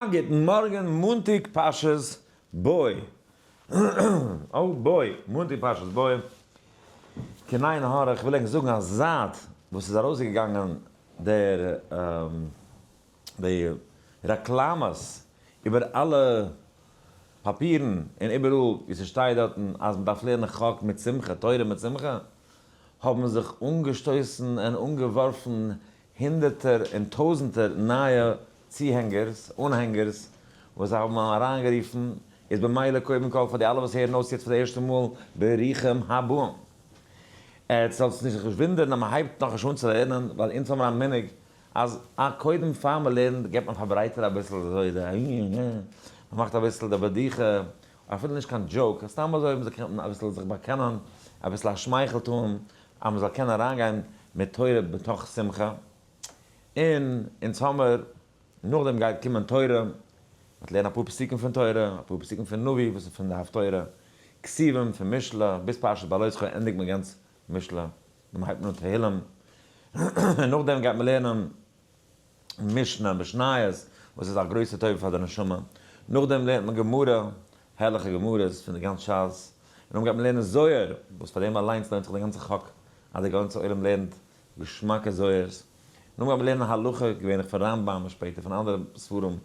גוטן מארגן מאנטאג פרשת בא. Oh boy, מאנטאג פרשת בא. קיין עין הרע, איך וויל ענק זאגן אז זייט וואס איז ארויסגעגאנגען דער די רעקלאמעס איבער אלע פאפירן און איבעראל ווי ס'שטייט דארטן אז מ'דארף לערנען חק מיט שמחה, תורה מיט שמחה, האבן זיך אנגעשטויסן און אנגעווארפן הונדערטער און טויזנטער נייע צוהענגערס, אנהענגערס, וואס זיי האבן אריינגערופן, איז במילא קודם כל פאר די אלע וואס הערן אויס יעצט פאר די ערשטע מאל, ברוכים הבאים. עטס זאלטס נישט זיך נישט וואונדערן אז מען הייבט נאכנישט אן צו לערנען, ווייל אונז האבן א מנהג אז א קודם פאר מען לערנט געבט מען פארברייטער אביסל אזוי די מען מאכט אביסל די בדיחה, אפילו נישט קיין joke, סתם אזוי מען זאל קענען אביסל זיך באקענען, אביסל א שמייכל טאן, אז מען זאל קענען אריינגיין מיט תורה בתוך שמחה. און אונז האמער, נאכדעם גייט קומען תורה, מ'וועט לערנען אפאר פסוקים פון תורה, אפאר פסוקים פון נביא וואס איז פון די הפטורה, כתובים פון משלי, ביז פרשת בהעלותך ענדיגט מען גאנץ משלי, דאן הייבט מען אן תהלים, און נאכדעם גייט מען לערנען משנה, משניות, וואס איז א גרויסע טובה פאר די נשמה, נאכדעם לערנט מען גמרא, הערליכע גמרות פון די גאנץ שס, און נאכדעם גייט מען לערנען זוהר, וואס פאר דעם אליינס לוינט זיך די גאנצע חק, אז די גאנצע עולם לערנט געשמאקע זוהר'ס, נאכדעם גייט מען לערנען הלכה, געווענליך פון רמב ם און שפעטער פון אנדערע ספרים,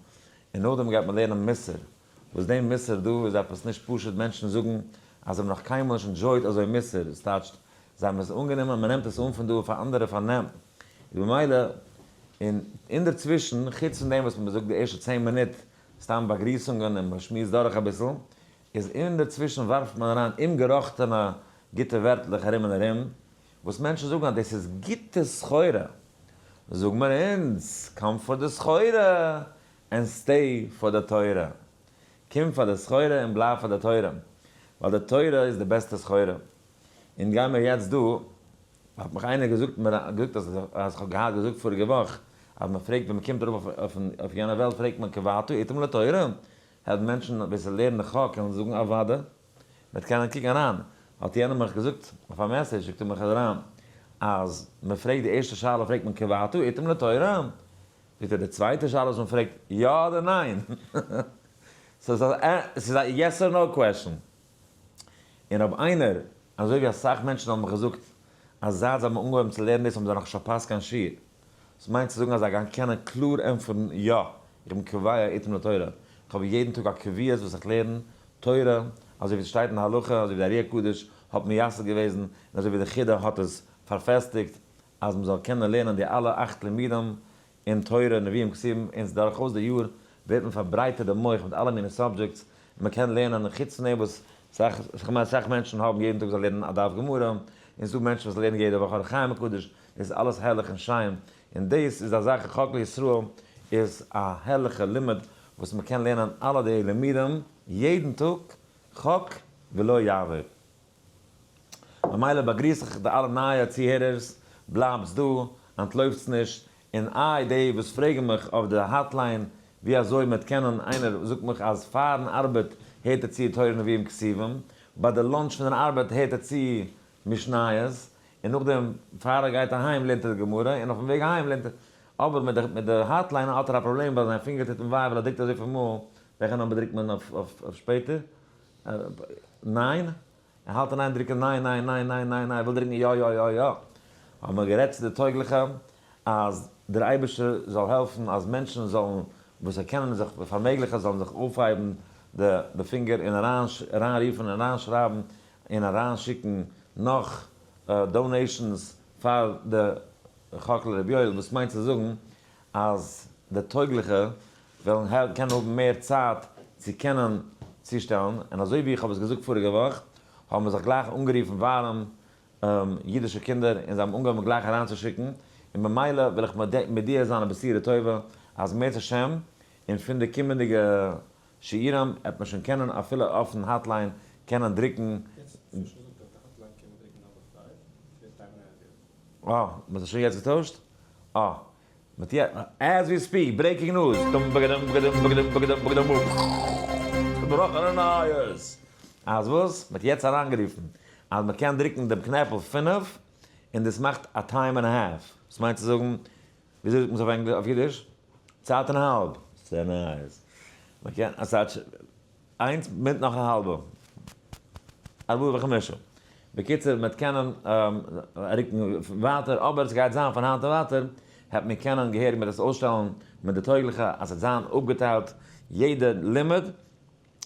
און נאכדעם גייט מען לערנען מוסר, וואס דעם מוסר דא איז עפעס נישט פשוט, מענטשן זאגן אז זיי האבן נאך קיינמאל נישט enjoy ט אזוי מוסר, דאס טייטשט זיי האבן עס אנגענומען, מען נעמט עס אן פון דא אויף א אנדערע פארנעם, איז במילא און אינדערצווישן, חוץ פון דעם וואס מען זאגט די ערשטע 10 מינוט סתם באגריסונגען און מען שמועסט דורך אביסל, איז אינדערצווישן ווארפט מען אריין אומגעראכטענע גוטע ווערטלעך ארום און ארום, וואס מענטשן זאגן אז דאס איז גוטע סחורה, זאג מיר אונז, קום פאר די סחורה and stay פאר די תורה. קום פאר די סחורה און בלייב פאר די תורה. ווייל די תורה איז די בעסטע סחורה. און גיי מיר יעצט דא, האט מיך איינער געזאגט מיר געזאגט אז אז כ'האב געהאט געזאגט פאריגע וואך אז מען פרעגט ווען מען קומט ארויף אויף יענע וועלט פרעגט מען קבעת עתים לתורה, העלפן מענטשן ווער ס'לערנט די חק קענען זאגן אוואדע. מ'וועט קענען קוקן אריין, האט יענער מיך געזאגט אויף א message, זאגט ער מיך אריין אז מען פרעגט די ערשטע שאלה פרעגט מען קבעת עתים לתורה, זאגט ער די צווייטע שאלה וואס מען פרעגט יא אדער ניין, סאו ס'איז א yes or no question, און אויב איינער, אזוי ווי אסאך מענטשן האבן מיך געזאגט אז זייט זיי האבן אנגעהויבן צו לערנען דאס האבן זיי נאכנישט פארפאסט קיין שיעור, דאס מיינט צו זאגן אז זיי גייען קענען קלאר ענטפערן יא, איך בין קובע עתים לתורה, איך האב יעדן טאג א קביעות וואס איך לערן תורה, אזוי ווי עס שטייט אין הלכה, אזוי ווי די ארי הקדוש האט מייסד געוועזן, און אזוי ווי די חידא האט עס פארפעסטיגט, אז מען זאל קענען לערנען די אלע אכט לימודים אין תורה, נביאים, כתובים, און דורכאויס די יאר ווערט מען פארברייטערט די מח מיט אלע מיני subjects, און מען קען לערנען, חוץ פון דעם וואס סאך, כ'מיין אסאך מענטשן האבן יעדן טאג זיי לערנען א דף גמרא, און ס'דא מענטשן וואס לערנען יעדע וואך אור החיים הקדוש, דאס איז אלעס הערליך און שיין, און דאס איז א זאך חק לישראל איז א הערליכע לימוד וואס מען קען לערנען אלע די לימודים יעדן טאג חק ולא יעבור. ממילא באגריס איך די אלע נייע צוהערערס, בלייבטס דא, אנטלויפטס נישט, און איי די וואס פרעגן מיך אויף די hotline ווי אזוי מען קענען, איינער זאגט מיך אז פארן ארבעט הערט ער צו תורה נביאים כתובים, ביי די lunch פון דער ארבעט הערט ער צו משניות, און נאכדעם פאר ער גייט אהיים לערנט ער די גמרא, און אויפן וועג אהיים לערנט ער, אבער מיט די מיט די hotline האט ער א פראבלעם ווייל זיין פינגער טוט אים וויי ווייל ער דרוקט אזויפיל מאל, וועלכע number דרוקט מען אויף אויף שפעטער? ניין? ער האלט אין איין דרוקן ניין ניין ניין ניין ניין ניין ער וויל דרוקן יא יא יא יא. האבן מיר גערעדט צו די טויגליכע אז דער אייבערשטער זאל העלפן אז מענטשן זאלן וואס זיי קענען זיך פארמעגליכן זאלן זיך אויפהייבן די די פינגער און אריין אריינרופן און אריינשרייבן און אריינשיקן נאך donations פאר די חק לרבי יואל, וואס מיינט צו זאגן אז די טויגליכע וועלן קענען האבן מער צייט צו קענען צושטעלן, און אזוי ווי איך האב עס געזאגט פאריגע וואך, האבן מיר זיך גלייך אנגערופן ווארעם אידישע קינדער און זיי האבן אנגעהויבן גלייך אריינצושיקן, און ממילא וויל איך מודיע זיין א בשורה טובה אז אם ירצה השם און פון די קומענדיגע שיעורים העט מען שוין קענען אפילו אויפן hotline קענען דרוקן. יעצט האסטו שוין געזאגט אויף די hotline קען מען דרוקן number five, פון time and a half. אה, מען האט עס שוין יעצט געטוישט? אה, מען האט as we speak, breaking news, דום בגדום בגדום בגדום בגדום בגדום בום, צובראכענע נייעס! אז וואס? מען האט יעצט אריינגערופן אז מען קען דרוקן דעם קנעפל פינף און דאס מאכט א time and a half, דאס מיינט צו זאגן, וויאזוי זאגט מען עס אויף ענגליש, אויף אידיש? צייט און א האלב. ס'איז נייעס. מען קען, אז איינס מיט נאך א האלבע. ארבעה וחמישה. בקיצור, מ'וועט קענען רוקן ווייטער, אבער ס'גייט זיין פון היינט און ווייטער, העט מען קענען געהעריג מיט עס אויסשטעלן מיט די טויגליכע, אז ס'וועט זיין אפגעטיילט יעדע לימוד,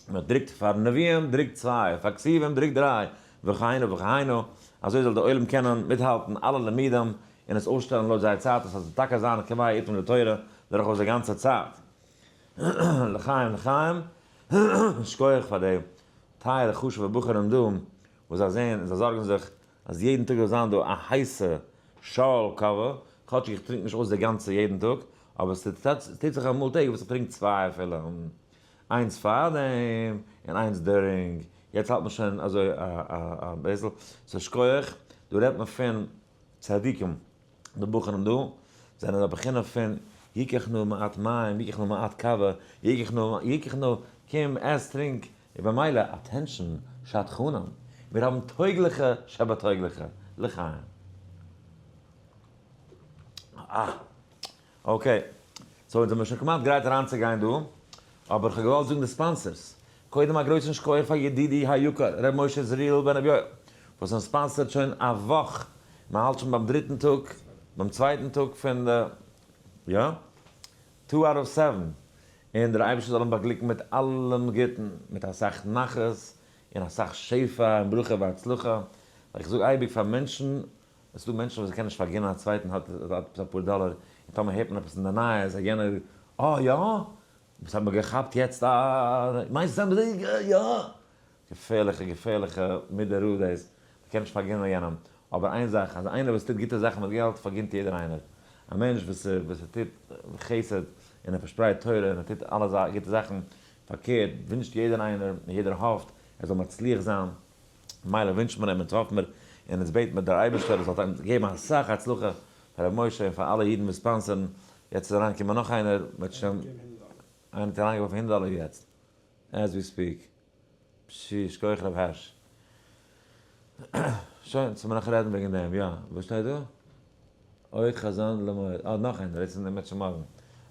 מען דרוקט פאר נביאים דרוקט צוויי, פאר כתובים דרוקט דריי, וכהנה וכהנה, אזוי זאל די עולם קענען מיטהאלטן אלע לימודים און עס אויסשטעלן לויט זייער צייט, עס זאל טאקע זיין קבע עתים לתורה דורכאויס די גאנצע צייט. לחיים לחיים, שכוח פאר די טייערע חשוב'ע בחורים דא וואס זיי זעען און זיי זארגן זיך אז יעדן טאג זאל זיין דא א הייסע שאל קאווע, כאטשיג איך טרינק נישט אויס די גאנצע יעדן טאג, אבער ס'טוט זיך אמאל טעג וואס איך טרינק צוויי אפילו, איינס פארדעם און איינס during, יעצט האלט מען שוין אזוי אביסל, so שכוח, דא רעדט מען פון צדיקים. די בחורים דא זענען א בחינה פון יקח נא מעט מים, יקח נא מעט קאווע, יקח נא, יקח נא, קום, עס, טרינק, און במילא attention, שדכנים, מיר האבן טויגליכע שבטויגליכע, לחיים. אה. okay. So אונז זעמיר שוין כמעט גרייט אריינצוגיין דא, אבער כ'האב געוואלט זאגן די sponsors. קודם א גרויסן שכוח פאר ידידי היקר ר' משה עזריאל בן ר' יואל וואס אונז sponsor ט שוין א וואך, מען האלט שוין ביים דריטן טאג, ביים צווייטן טאג פון די, יא? two out of seven, און דער אייבערשטער זאל אים באגליקן מיט אלעם גוטן, מיט אסאך נחת און אסאך שפע און ברכה והצלחה, ווייל איך זאג אייביג פאר מענטשן, עס איז דא מענטשן וואס קענען נישט פארגינען א צווייטן האט עפעס אפאר דאלער, און טאמער הערט מען עפעס אין די נייעס אז יענער, אה יא? וואס האט מען געכאפט יעצט א, מיינסט זיי האבן יא? געפערליכע געפערליכע מידה רעה דאס, מען קען נישט פארגינען יענעם, אבער איין זאך אז איינער וואס טוט גוטע זאכן מיט געלט פארגינט יעדער איינער, א מענטש וואס וואס ער טוט חסד און ער פארשפרייט תורה און ער טוט אלע גוטע זאכן, פארקערט ווינטשט יעדער איינער און יעדער האפט ער זאל מצליח זיין, מילא ווינטשט מען אים און האפט מיר און אונז בעט מיר דער אייבערשטער זאל אים געבן אסאך הצלחה פאר ר' משה און פאר אלע אידן וואס sponsor ן, יעצט איז אריינגעקומען נאך איינער, מ'האט שוין, איינער האט אריינגעווארפן הונדערט דאלער יעצט, as we speak, פשי, שכוח ר' הערש. שוין, צו מיר נאך רעדן וועגן דעם, יא, וואס שטייט דא? אוי חזון למועד, אה נאך איינער, דאס איז מיט מארגן,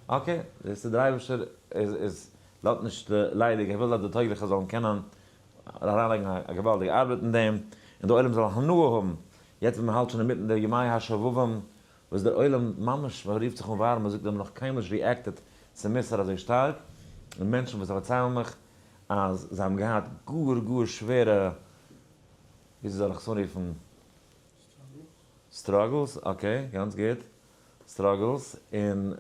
okay, דאס איז דער אייבערשטער איז איז לאזט נישט ליידיג, ער וויל אז די טויגליכע זאלן קענען אריינלייגן א געוואלדיגע ארבעט אין דעם, און דער עולם זאל הנאה האבן, יעצט ווען מען האלט שוין אינמיטן די ימי השובבים, וואס דער עולם ממש מען רופט זיך אן ווארעם, מען זאגט זיי האבן נאך קיינמאל נישט reacted צו מוסר אזוי שטארק, און מענטשן וואס פארציילן מיך אז זיי האבן געהאט גאר גאר שווערע, וויאזוי זאל איך עס אנרופן? struggles, okay, גאנץ גוט, struggles, און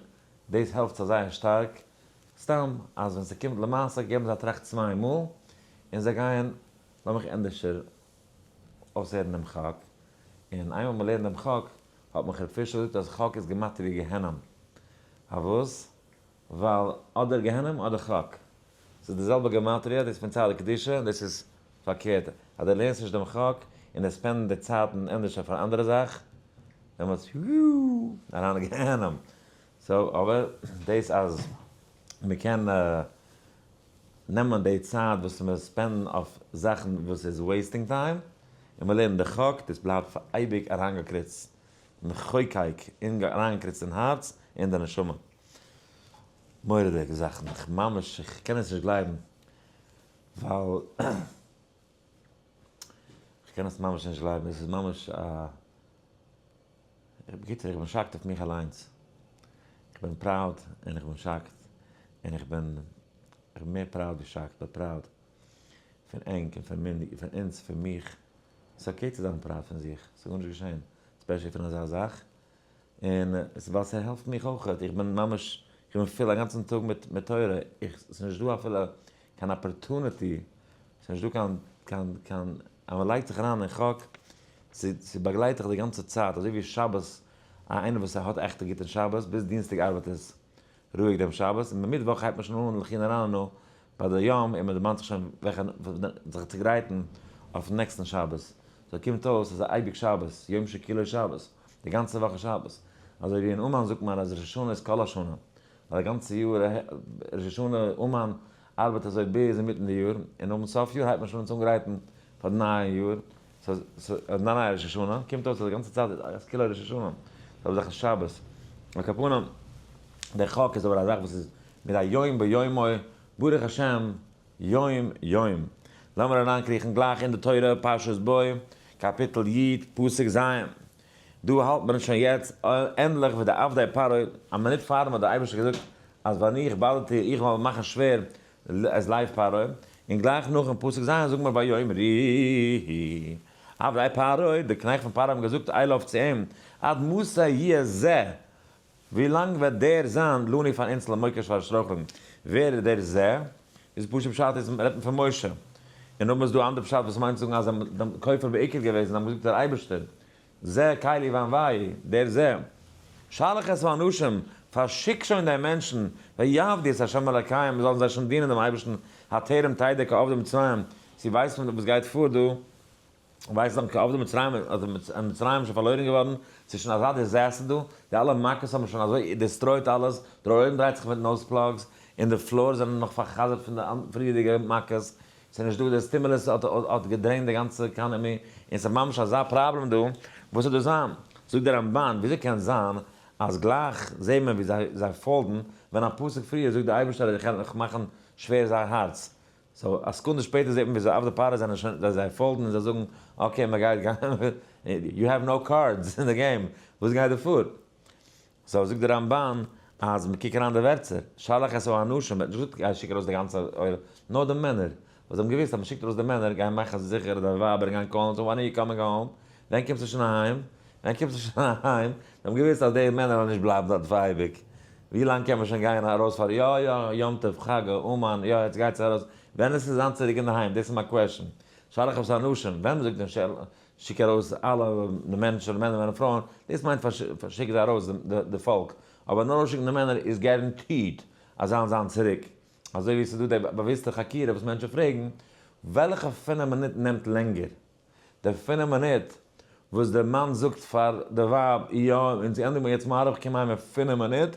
דאס העלפט זיי זייער שטארק, סתם אז ווען ס'קומט למעשה געבן זיי א טראכט צוויי מאל, און זיי גייען, לאמיך ענדערשער אויסהערן דעם חק, און איינמאל מ'לערנט דעם חק, האט מיך ר' פישל געזאגט אז חק איז גימטריא גיהנום. פארוואס? ווייל אדער גיהנום אדער חק. ס'איז די זעלבע גימטריא, דאס איז פון צד הקדושה און דאס איז פארקערט. אז דו לערנסט נישט דעם חק און דו spend ט די צייטן ענדערשער פאר אנדערע זאך, דעמאלטס יו אריין אין גיהנום. so אבער דאס אז מ'קען נעמען די צייט וואס מיר spend ן אויף זאכן וואס איז wasting time, און מיר לערנען די חק, דאס בלייבט פאר אייביג אריינגעקריצט אין חוקק, אריינגעקריצט אין הארץ און די נשמה. מורא'דיגע זאכן, איך ממש, איך קען עס נישט גלייבן, ווייל איך קען עס ממש נישט גלייבן, עס איז ממש א, בקיצור איך בין shocked אויף מיך אליינס, איך בין proud און איך בין shocked, און איך בין מער proud ווי shocked, but proud פון ענק און פון מינדי, פון אונז, פון מיך, ס'איז okay צו זיין proud פון זיך, ס'איז גארנישט געשען, especially פון אזא זאך, און ווייל ס'העלפט מיך אויכעט, איך בין ממש, איך בין פול א גאנצן טאג מיט מיט תורה, איך, ס'איז נישט דא אפילו קיין opportunity, ס'איז נישט דא קיין קיין קיין, אז מ'לייגט זיך אריין אין חק, ס'באגלייט דיך די גאנצע צייט, אזוי ווי שבת, א איינער וואס האט עכט א גוטן שבת, ביז דינסטאג ארבעט עס רואיג דעם שבת, און מיטוואך הייבט מען שוין אן לכי נרננה ביי די יום, און מ'דערמאנט זיך שוין וועלכע, זיך צו גרייטן אויפן נעקסטן שבת, so קומט אויס אז אייביג שבת, יום שכולו שבת. די גאנצע וואך איז שבת. אזוי ווי אין אומאן זאגט מען אז ראש השנה איז כל השנה. ווייל די גאנצע יאר ראש השנה אומאן ארבעט אזוי ביז אינמיטן די יאר, און נאכן סוף יאר הייבט מען שוין אן צו אנגרייטן פאר די נייע יאר, so די נייע ראש השנה, קומט אויס אז די גאנצע צייט איז כאילו ראש השנה, זעלבע זאך איז שבת. על כל פנים, דער חק איז אבער א זאך וואס איז מיט א יום ביומו. ברוך השם יום יום. לאמיר אריינקריכן גלייך אין די תורה, פרשת בא, קאפיטל י, פסוק ז'. דא האלט מען שוין יעצט ענדליך ווי די עבדי פרעה, א מינוט פארדעם האט דער אייבערשטער געזאגט אז ואני הכבדתי, איך וועל מאכן שווער את לב פרעה, און גלייך נאכן פסוק ז' זאגן מיר ויאמרו עבדי פרעה, די קנעכט פון פרעה האבן געזאגט אליו צו אים, עד מתי יהיה זה, ווי לאנג וועט דער זיין לנו פאר אונז למוקש פאר שטרויכלונג? ווער איז דער זה? איז פשוט פשט איז רעדט מען פון משה. און אויב איז דא אנדער פשט וואס מיינט זאגן אז זיי האבן כופר בעיקר געוועזן האבן געזאגט דער אייבערשטער זה קלי ואנוהו דער זה שלח את האנשים פארשיק שוין די מענטשן ויעבדו את ה' אלקיהם זאלן זיי שוין דינען דעם אייבערשטן הטרם תדע כי אבדו מצרים צו ווייסט מען וואס גייט פאר דא? ווייסט נאך כי אבדו מצרים אז מצרים איז שוין פארלוירן געווארן, ס'איז שוין אזא disaster דא, די אלע מכות האבן שוין אזוי destroyed אלעס, דער עולם דרייט זיך מיט nose plugs, און די floors זענען נאך פאר'חזר'ט פון די פריערדיגע מכות, ס'איז נישט דא, די stimulus האט גע drained די גאנצע economy, און ס'איז ממש אזא פראבלעם דא, וואס וועט דא זיין? זאגט דער רמבן, וויאזוי קען זיין אז גלייך זעהט מען ווי זיי פאלגן, ווען א פסוק פריער זאגט דער אייבערשטער אז איך וועל מאכן שווער זייער הארץ, so א סעקונדע שפעטער זעט מען ווי זיי עבדי פרעה זענען שוין זיי פאלגן און זיי זאגן okay מען גייט גיין you have no cards in the game וואס גייט דא פאר? so זאגט דער רמבן אז מען קוק אריין די ווערטער שלח את האנשים מען האט נישט געזאגט גיי שיק ארויס די גאנצע עולם נאר די מענער וואס זיי האבן געוואוסט אז מען שיקט ארויס די מענער גייען מאכן זיכער אז די ווייבער גייען call ן so when are you coming home ווען קומסטו שוין אהיים ווען קומסטו שוין אהיים זיי האבן געוואוסט אז די מענער וועלן נישט בלייבן דארט פאר אייביג ווי לאנג קען מען שוין גיין ארויס פאר יא יא יום טוב חגא אומאן יא יעצט גייט זי ארויס ווען עס איז זיין צוריק אינדערהיים דאס איז מיין question שלח את האנשים ווען מ'זאגט דעם של שיק ארויס אלע די מענטשען מענער און פרויען דאס מיינט פארשיק זיי ארויס די פאלק אבער נאר ארויסשיקן די מענער איז guaranteed אז זיי וועלן זיין צוריק אזוי ווי עס איז דא די באוויסטע חקירה וואס מענטשען פרעגן וועלכע פינעף מינוט נעמט לענגער די פינף מינוט וואס די מאן זאגט פאר די ווייב יא אונז ענדיגן מיר יעצט מעריב איך קום אהיים אין פינף מינוט,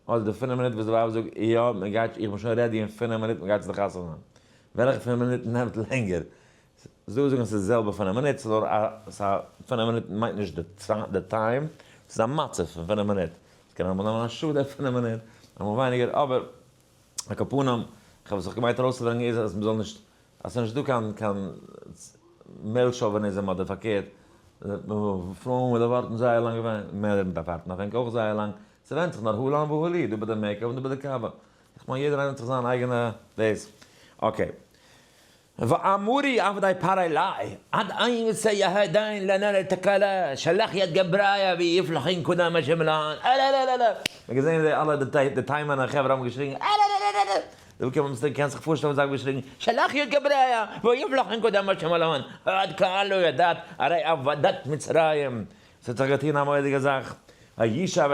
אדער די פינף מינוט וואס די ווייב זאגט יא מען גייט איך בין שוין ready אין פינף מינוט מען גייט צו די חתונה, וועלכע פינף מינוט נעמט לענגער? ס'דא וואס זאגן ס'איז די זעלבע פינף מינוט, ס'איז נאר א ס'איז א פינף מינוט מיינט נישט די time, ס'איז א מצב פון פינף מינוט, ס'קען אמאל נעמען א שעה די פינף מינוט, אמאל ווייניגער, אבער על כל פנים, כ'האב וואס איך געמיינט ארויסצוברענגען איז אז מ'זאל נישט אז ס'איז נישט דא קיין קיין male chauvinism אדער פארקערט, פרויען וועלן ווארטן זייער לאנג אויף מענער מ'דארף ווארטן אויף ענק אויך זייער לאנג, ס'ווענדט זיך נאר הא לן והא לי, דא ביי די makeup און דא ביי די קאווע, איך מיין יעדער איינער האט זיך זיין אייגענע דאס, okay. ואמרו עבדי פרעה אלי, עד אימתי יהא עדיין לנו לתקלה, שלח יד גבריא ויפלחון קדם השם לאן, אלעלעלעלע. מ'האט געזען ווי אלע די תימן'ער חברה האבן געשריגן אלעלעלעלע. דו קענסט זיך פארשטעלן וואס זיי האבן געשריגן, שלח יד גבריא ויפלחון קדם השם לאן, עד כאן לא ידעת הרי אבדת מצרים. ס'האט זיך געטון א מורא'דיגע זאך, וישב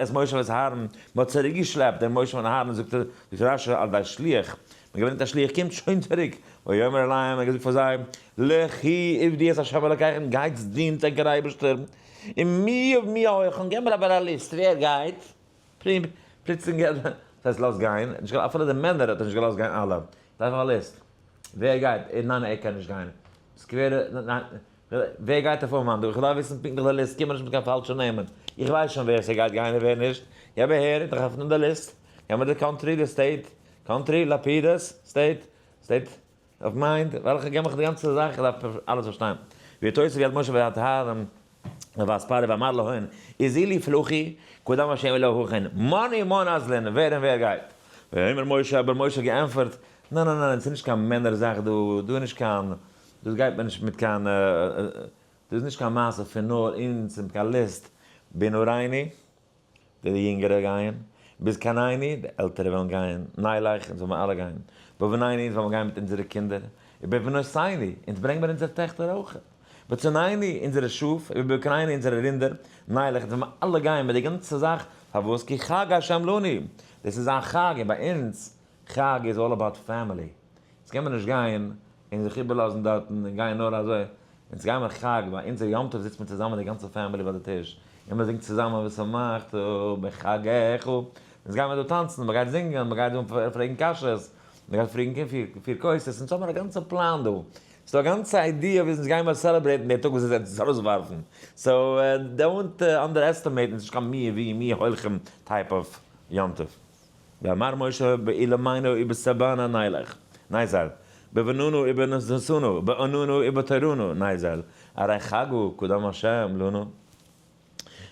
את משה ואת אהרן, מען האט צוריק געשלעפט דעם משה און אהרן, זאגט רשי על ידי שליח, מען געברענגט א שליח קומט שוין צוריק, ויאמר אליהם, ער האט געזאגט פאר זיי, לכו עבדו את ה' אלקיכם, גייטס דינט ענקער אייבערשטער, ומי ומי ההולכים, געב מיר אבער א list ווער גייט, פלוצלינג געבט ער, דאס הייסט לאז גיין, אפילו די מענער האט ער נישט געלאזט גיין אלע, דארף איך א list, ווער גייט, ניין ער קען נישט גיין, סקווערע, ניין, ווער גייט אויף אומאן דא? איך דארף וויסן פונקטליך די list, קום מיר נישט מיט קיין פאלשע נעמען, איך ווייס שוין ווער ס'גייט גיין און ווער נישט, געב אהער, איך דארף עפענען די list, געב מיר די country, די state, country, לפידות, state, state of mind, וועלכע, געב מיך די גאנצע זאך, איך דארף אלעס פארשטיין. ויתוסף יד משה ואת אהרן ואת פרעה ואמר להון, איזילי פלוחי, קדם השם אלוהיכם, מאן ומאן אזלין, ווער און ווער גייט? ויאמר משה, אבער משה האט געענטפערט, ניין ניין ניין, ס'איז נישט קיין מענער זאך דא, דא איז נישט קיין, דאס גייט מען נישט מיט קיין, דאס איז נישט קיין מעשה פון נאר אונז און קיין list, בנערינו, די יונגערע גייען, בזקנינו, די עלטערע וועלן גיין, נלך, אונז וועלן אלע גיין, בבנינו, אונז וועלן גיין מיט אונזערע קינדער, ובבנותינו, אונז ברענג מיר אונזערע טעכטער אויך, בצאנינו, אונזערע שאף, ובבקרינו, אונזערע רינדער, נלך, אונז וועלן אלע גיין מיט די גאנצע זאך, פארוואס? כי חג השם לנו, דאס איז א חג, און ביי אונז, חג איז all about family, אונז קען מען נישט גיין און זיך איבערלאזן דארטן און גיין נאר אזוי, אונז גיימער חג, ביי אונזער יום טוב זיצט מען צוזאמען די גאנצע family ביי די טיש, און מען זינגט צוזאמען ושמחת בחגך, אונז גיימער דא טאנצן, מען גייט זינגען, מען גייט דא פרעגן קשיות, מען גייט פרעגן פיר כוסות, אונז האבן א גאנצע פלאן דא, ס'איז דא א גאנצע idea ווי אונז גיימער celebrate ן די טאג וואס אונז וועט אונז ארויסווארפן, so don't underestimate, ס'איז נישט קיין מי ווי מי הולכים type of יום טוב. ואמר משה באלמינו ובשבענה נלך, נזל, בבננו ובנסנו, בעננו ובתורנו נזל, הרי חגו קדם השם לנו.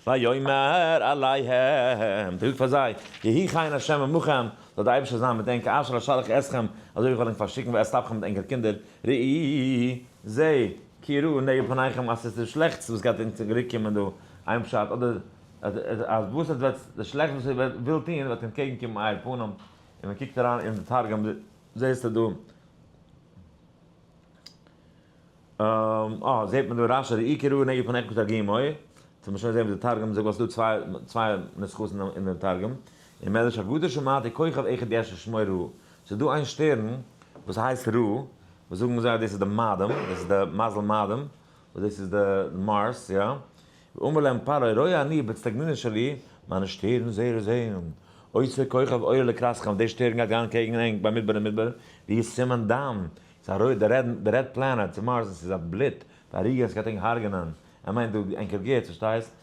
ויאמר אליהם, זאגט פאר זיי, יהי חן השם עמכם, זאל דער אייבערשטער זיין מיט ענק, אשר אשלח אתכם, אזוי ווי איך וועל ענק פארשיקן ואת טפכם מיט ענקער קינדער, ראי, זע, כי רעה נגד פניכם, אז ס'איז די שלעכטס וואס גייט ענק צוריק קומען דא, איין פשט, אדער אז וואס עטס וועט, די שלעכטס וואס איר ווילט טון וועט אנטקעגן קומען אייער פנים, און מען קוקט אריין אין די תרגום זעסטו דא. אה, זעט מען דא רשי ראי כי רעה נגד פניכם כתרגומו, צו מ'שוין זען ווי די תרגום זאגט ווייל ס'דא צוויי נוסחאות אין דעם תרגום, און מדרש אגדה שמעתי כוכב אחד יש שמו רעה, ס'איז דא איין שטערן וואס הייסט רעה, וואס זאגן זיי אז דאס איז די מאדים, דאס איז די מזל מאדים, וואס דאס איז די Mars, יא. ואמר להם פרעה רואה אני באצטגנינות שלי, מיינע שטערן זעער זעען, אותו כוכב עולה לקראתכם, די שטערן גייט גיין קעגן ענק במדבר אין מדבר, והוא סימן דם, ס'איז א רויט, די red, די red planet, צו Mars, עס איז א בלוט, והריגה, עס גייט ענק הרג'נען, ער מיינט דא ענקער גוטס, פארשטייסט?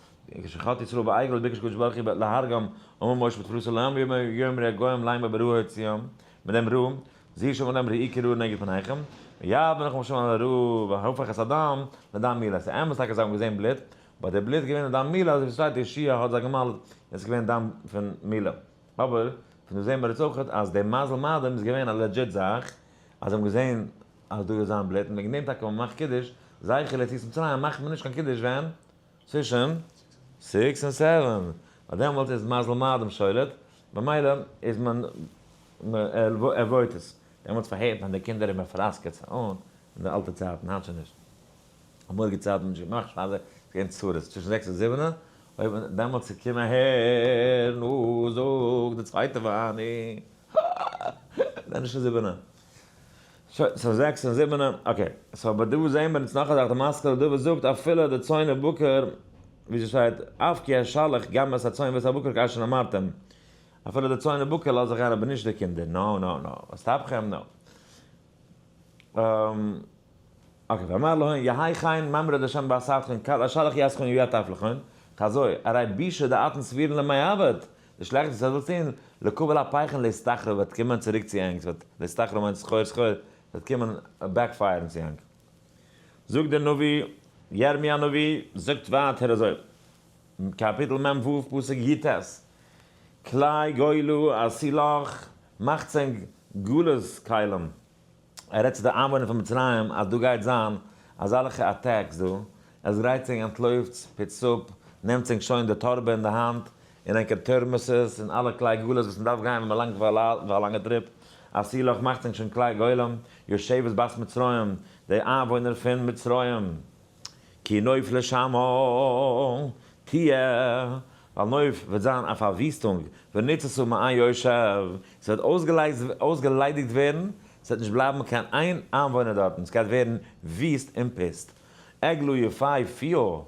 כשחטא ישראל בעגל ביקש הקדוש ברוך הוא להרגם, אמר משה בתפלתו למה יאמרו הגוים לאמר ברעה הוציאם, מיט דעם רעה, זו שאמר להם ראו כי רעה נגד פניכם, ויעבור לכם השם על הרעה והפך את הדם לדם מילה, ס'איז אמת טאקע זיי האבן געזען בלוט, but די בלוט איז געווען דם מילה, אזוי ווי ס'שטייט יהושע האט זיי געמל'ט און עס איז געווען דם פון מילה. אבער פון דא זעהן מיר יעצט אויך אז די מזל מאדים איז געווען א legit זאך, אז זיי האבן געזעהן אז דא איז זיין בלוט, און וועגן דעם טאקע ווען מ'מאכט קידוש, זכר ליציאת מצרים, מאכט מען נישט קיין קידוש ווען? צווישן six און seven, ווייל דעמאלטס איז מזל מאדים שולט, במילא איז מען avoid עס, דעמאלטס פארהערט מען די קינדער און מ'פראסקעט זיי אן, אין די אלטע צייטן, היינט שוין נישט. אמאליגע צייטן האט מען נישט געמאכט פאר די, ס'איז געווען צרות, צווישן זעקס און זיבענע, אויב מען דעמאלטס איז קום אהער, נו זאג די צווייטע ואני, זענען נישט זיבענע. שוין, so זעקס און זיבענע, okay. So אבער דא זעהן מיר אונז נאך א זאך, די משכיל לדוד זאגט אפילו די צאן ובקר, ווי ס'שטייט, אף כי אשלח גם את הצאן ואת הבקר כאשר אמרתם. אפילו די צאן ובקר לאז איך גיין אבער נישט די קינדער, no no no, ואת טפכם no. Okay, ואמר להון, יהי כן ממרד השם בעשתכון, כל אשלח יסכון יעטף לכון, כזוי, הרי בישה דאתן סבירן למעבד, די שלעכטע וואס ער זאל טון, לקבל הפייכן להסתחרו וועט קומען צוריק צו ענק, ס'וועט, להסתחרו מיינט סחור סחור, וועט קומען backfire ן צו ענק. זאגט דער נביא, ירמי' הנביא, זאגט ווייטער אזוי, קאפיטל מ ו פסוק י ט, כלי גולה עשו לך, מאכטס ענק גלות כלים, ער רעדט צו די איינוואוינער פון מצרים אז דא גייט זיין אזאלעכע attacks דא, עס גרייטס ענק אנטלויפטס, פוצט אפ, נעמטס ענק שוין די טארבע אין די האנט, און ענקער thermoses און אלע כלי גלות וואס מען דארף גיין ווען מען לאנגט פאר א לאנגע trip, עשו לך מאכטס ענק שוין כלי גולם, יושבת בת מצרים, די איינוואוינער פון מצרים. כי נוף לשמה תהיה, ווייל נוף וועט זיין א פארוויסטונג, ונצצה מאין יושב, ס'וועט אויסגעליידיגט ווערן, ס'וועט נישט בלייבן קיין איין איינוואוינער דארטן, ס'גייט ווערן וויסט און פוסט. עגלה יפי פיו,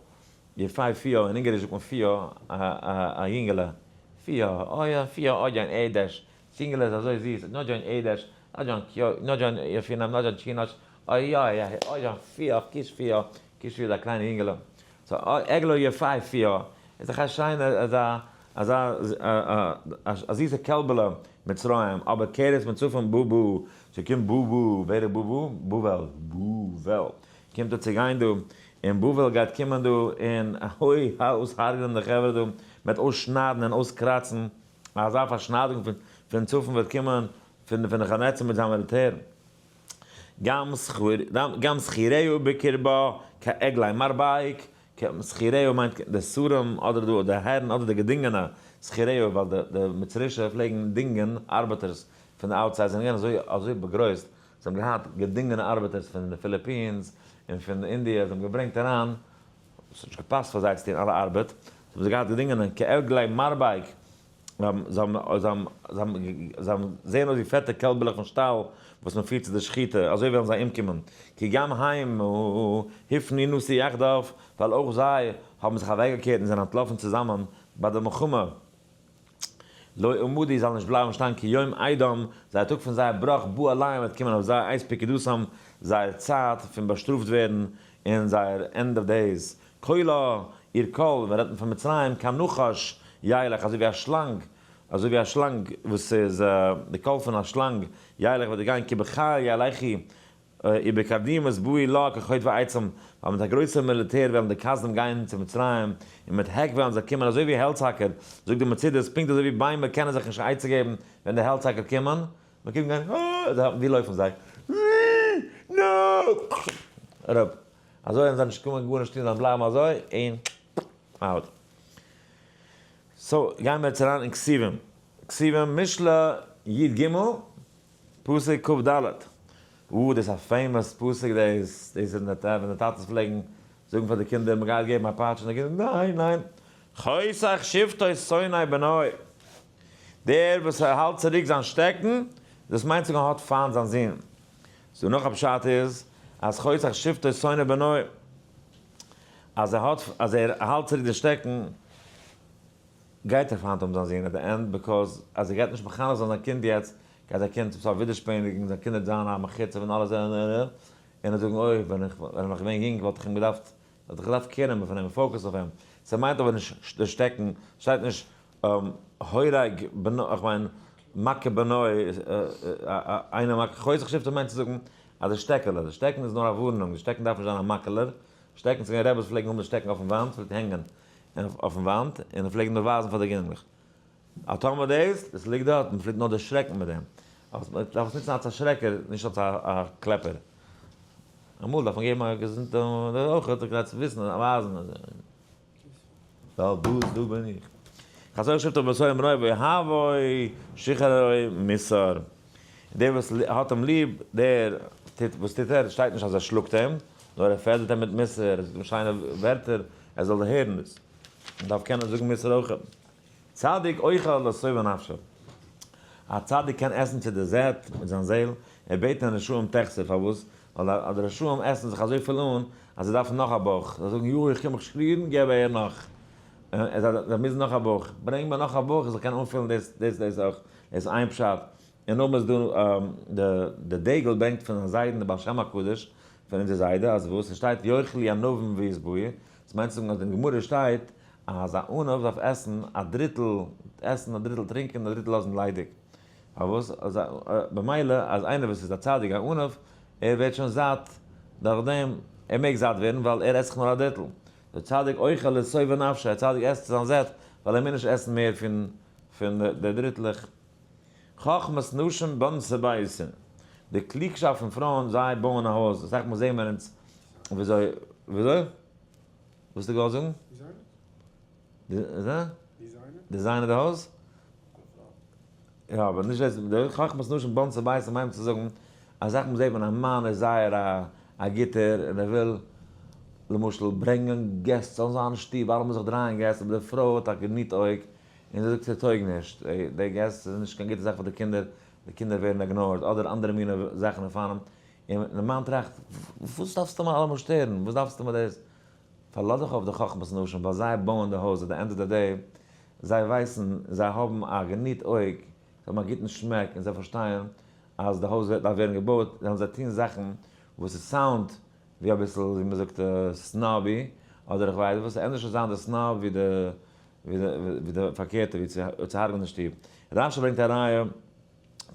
יפי פיו, אין אונגאריש זאגט מען פיו, א יונגעלע, פיו, אוי א פיו, אוי אן עדש, ס'יונגעלע איז אזוי זיס, nagyon édes, nagyon finom, nagyon csinos, אוי אוי אוי א פיו, kis פיו, kis פיו איז א קליינע יונגעלע, so עגלה יפי פיו, איז דאך א שיינע אזא אזא א זיסע קעלבעלע מצרים, אבער כרס מצפון בו בו, ס'קומט בו בו, ווער איז בו בו? בבל, בבל, קומט ער צו גיין דא, און בבל גייט קומען דא און אוי אויסהרג'נען די חברה דא, מ'וועט אויסשניידן און אויסקראצן, אזא פארשניידונג פון צפון וועט קומען פון נבוכדנצר מיט זיין מיליטער. גם שכיריו בקרבה כעגלי מרבק, שכיריו מיינט די שרים אדער די הערן אדער די געדינגענע שכיריו, ווייל די מצרישע פלעגן דינגען ארבעטערס פון די outside, זיי זענען געווען אזוי באגרויסט, זיי האבן געהאט געדינגענע ארבעטערס פון די פיליפינס און פון אינדיע, זיי האבן געברענגט אריין, עס האט נישט געפאסט פאר זיי צו טון אלע ארבעט, זיי האבן זיי געהאט געדינגענע כעגלי מרבק, זיי זעען אויס ווי פעטע קעלבעלעך פון שטאל וואס מען פירט צו די שחיטה, אזוי וועלן זיי אומקומען. כי גם הם הפנו נסו יחדיו, ווייל אויך זיי האבן זיך אוועקגעקערט און זענען אנטלאפן צוזאמען ביי די מלחמה. לא עמדו, זאלן נישט בלייבן שטיין, כי יום אידם, זייער טאג פון זייער בראך, בא עליהם, וועט קומען אויף זיי, עת פקודתם, זייער צייט פון באשטראפט ווערן, און זייער end of days. קולה, איר קול, ווען רעדט מען פון מצרים, כנחש ילך, אזוי ווי א שלאנג. אזוי ווי א שלאנג וואס איז די קול פון א שלאנג, ילך וועט ער גיין כי בחיל ילכו ובקרדומות באו לה כחוטבי עצים, ווייל מיט א גרויסער מיליטער וועלן די כשדים גיין צו מצרים, און מיט העק וועלן זיי קומען אזוי ווי העלצהאקער, זאגט די מצודות, פונקט אזוי ווי ביימער קענען זיך נישט עצה געבן ווען די העלצהאקער קומען, מען קומט גיין אה, ווי לויפן זיי? אראפ, אזוי וועלן זיי נישט קומען גארנישט טון, זיי בלייבן אזוי און out. so גייען מיר יעצט אריין אין כתובים, כתובים משלי י ג פסוק כ ד, אה דאס איז א famous פסוק דאס, דאס איז ווען די טאטעס פלעגן זאגן פאר די קינדער מען גייט געבן א פאטש און די קינדער ניין ניין, חושך שבטו שונא בנו, דער וואס האלט צוריק זיין שטעקן, דאס מיינט זאגן ער האט פיינט זיין זון. so נאך א פשט איז אז חושך שבטו שונא בנו, אז ער האט אז ער האלט צוריק די שטעקן, גייט ער פיינט האבן זיין זון at the end, because אז ער גייט נישט מחנך זיין זיין קינד יעצט, גייט זיין קינד צום סוף ווידערשפעניגן, זיין קינד וועט זיין א מחוצף און אלעס און ער זאגן אוי ווען איך ווען איך געווען יונג וואלט איך אים געדארפט וואלט איך געדארפט care נעמען פון אים focus אויף אים, ס'מיינט אבער נישט די שטעקן, שטייט נישט הורג בנו, איך מיין מכה בנו, איינער מכה, חושך שבטו מיינט צו זאגן אז די שטעקעלע, די שטעקן איז נאר א ווארענונג, די שטעקן דארף נישט זיין א מקל'ער, שטעקן צו גיין רעבעס פלעגן האבן די שטעקן אויפן וואנט, פלעגט הענגען אויפן וואנט, און פלעגן נאר ווייזן פאר די קינדערלעך. א טאמער דאס, דאס ליגט דארט, מען פלעגט נאר דערשרעקן מיט דעם. אבער מען דארף עס נוצן אלס א שרעקער, נישט אלס א קלעפער. אמאל דארף מען געבן א געזונטע אויך, כדי צו וויסן און ווייזן. ווייל דא איז דא בין איך. חזור שבטו בשונא בנו ואוהבו שחררו מוסר. דער וואס האט אים ליב, דער טוט, וואס טוט ער? שטייט נישט אז ער שלאגט אים, נאר ער פעדערט אים מיט מוסר, ער זאגט אים שיינע ווערטער, ער זאל הערן דאס. מען דארף קענען זאגן מוסר אויך. צדיק אוכל לשובע נפשו. א צדיק קען עסן צו די זעט מיט זיין זעהל, ער בעט אין רשעים תחסר, פארוואס? ווייל די רשעים עסן זיך אזויפיל אן, אז זיי דארפן נאך א בויך, זיי זאגן יאר איך קען מיך שרירן געב אהער נאך, זיי מוזן נאך א בויך, ברענג מיר נאך א בויך איך זאל קענען אנפילן דאס דאס דאס אויך, דאס איז איין פשט, און נאכדעם איז דא די דגל ברענגט פון זיין זיידן די בעל שם הקדוש פון אונזער זיידע אז וואס עס שטייט יאכלו ענבים וישבעו, דאס מיינט צו זאגן אז אין גמרא שטייט אז א ענב דארף עסן א דריטל עסן א דריטל טרינקען א דריטל לאזן ליידיג, פארוואס? במילא אז איינער וואס איז א צדיק א ענב ער ווערט שוין זאט דורך דעם, ער מעג זאט ווערן ווייל ער עסט זיך נאר א דריטל, דער צדיק אוכל לשובע נפשו, א צדיק עסט צו זיין זעט ווייל ער מוז נישט עסן מער פון די דריטלעך. חכמת נשים בנתה ביתן, די קלוגשאפט פון פרויען זיי בויען א הויז, אסאך מאל זעהן מיר אונז וויאזוי, וויאזוי? וואס האסטו געוואלט זאגן? designer? designer די הויז? יא אבער נישט דאס, די חכמת נשים בנתה ביתן מיינט צו זאגן אסאך מאל זעט מען א מאן איז זייער א גוטער און ער וויל למשל ברענגען געסט זאלן זיין אין שטוב אלעמאל זיך דרייען געסט אבער די פרוי האט א געניט אויג און זי זאגט ס'טויג נישט, די געסט איז נישט קיין גוטע זאך פאר די קינדער, די קינדער ווערן ignored אדער אנדערע מיני זאכן און פאנעם, און די מאן טראכט וואס דארפסטו מיר אלעמאל שטערן, וואס דארפסטו מיר דאס, פארלאז דיך אויף די חכמת נשים ווייל זיי בויען די הויז at the end of the day, זיי ווייסן, זיי האבן א געניט אויג, זיי האבן א גוטן שמעק און זיי פארשטייען אז די הויז דארף ווערן געבויט, וועלן זיי טון זאכן וואס עס sound ווי אביסל ווי מען זאגט snobby אדער איך ווייס וואס, ענדערש זאל זיין די snob ווי די ווי די פארקערטע ווי צו הרג'ן די שטוב. רשי ברענגט א ראיה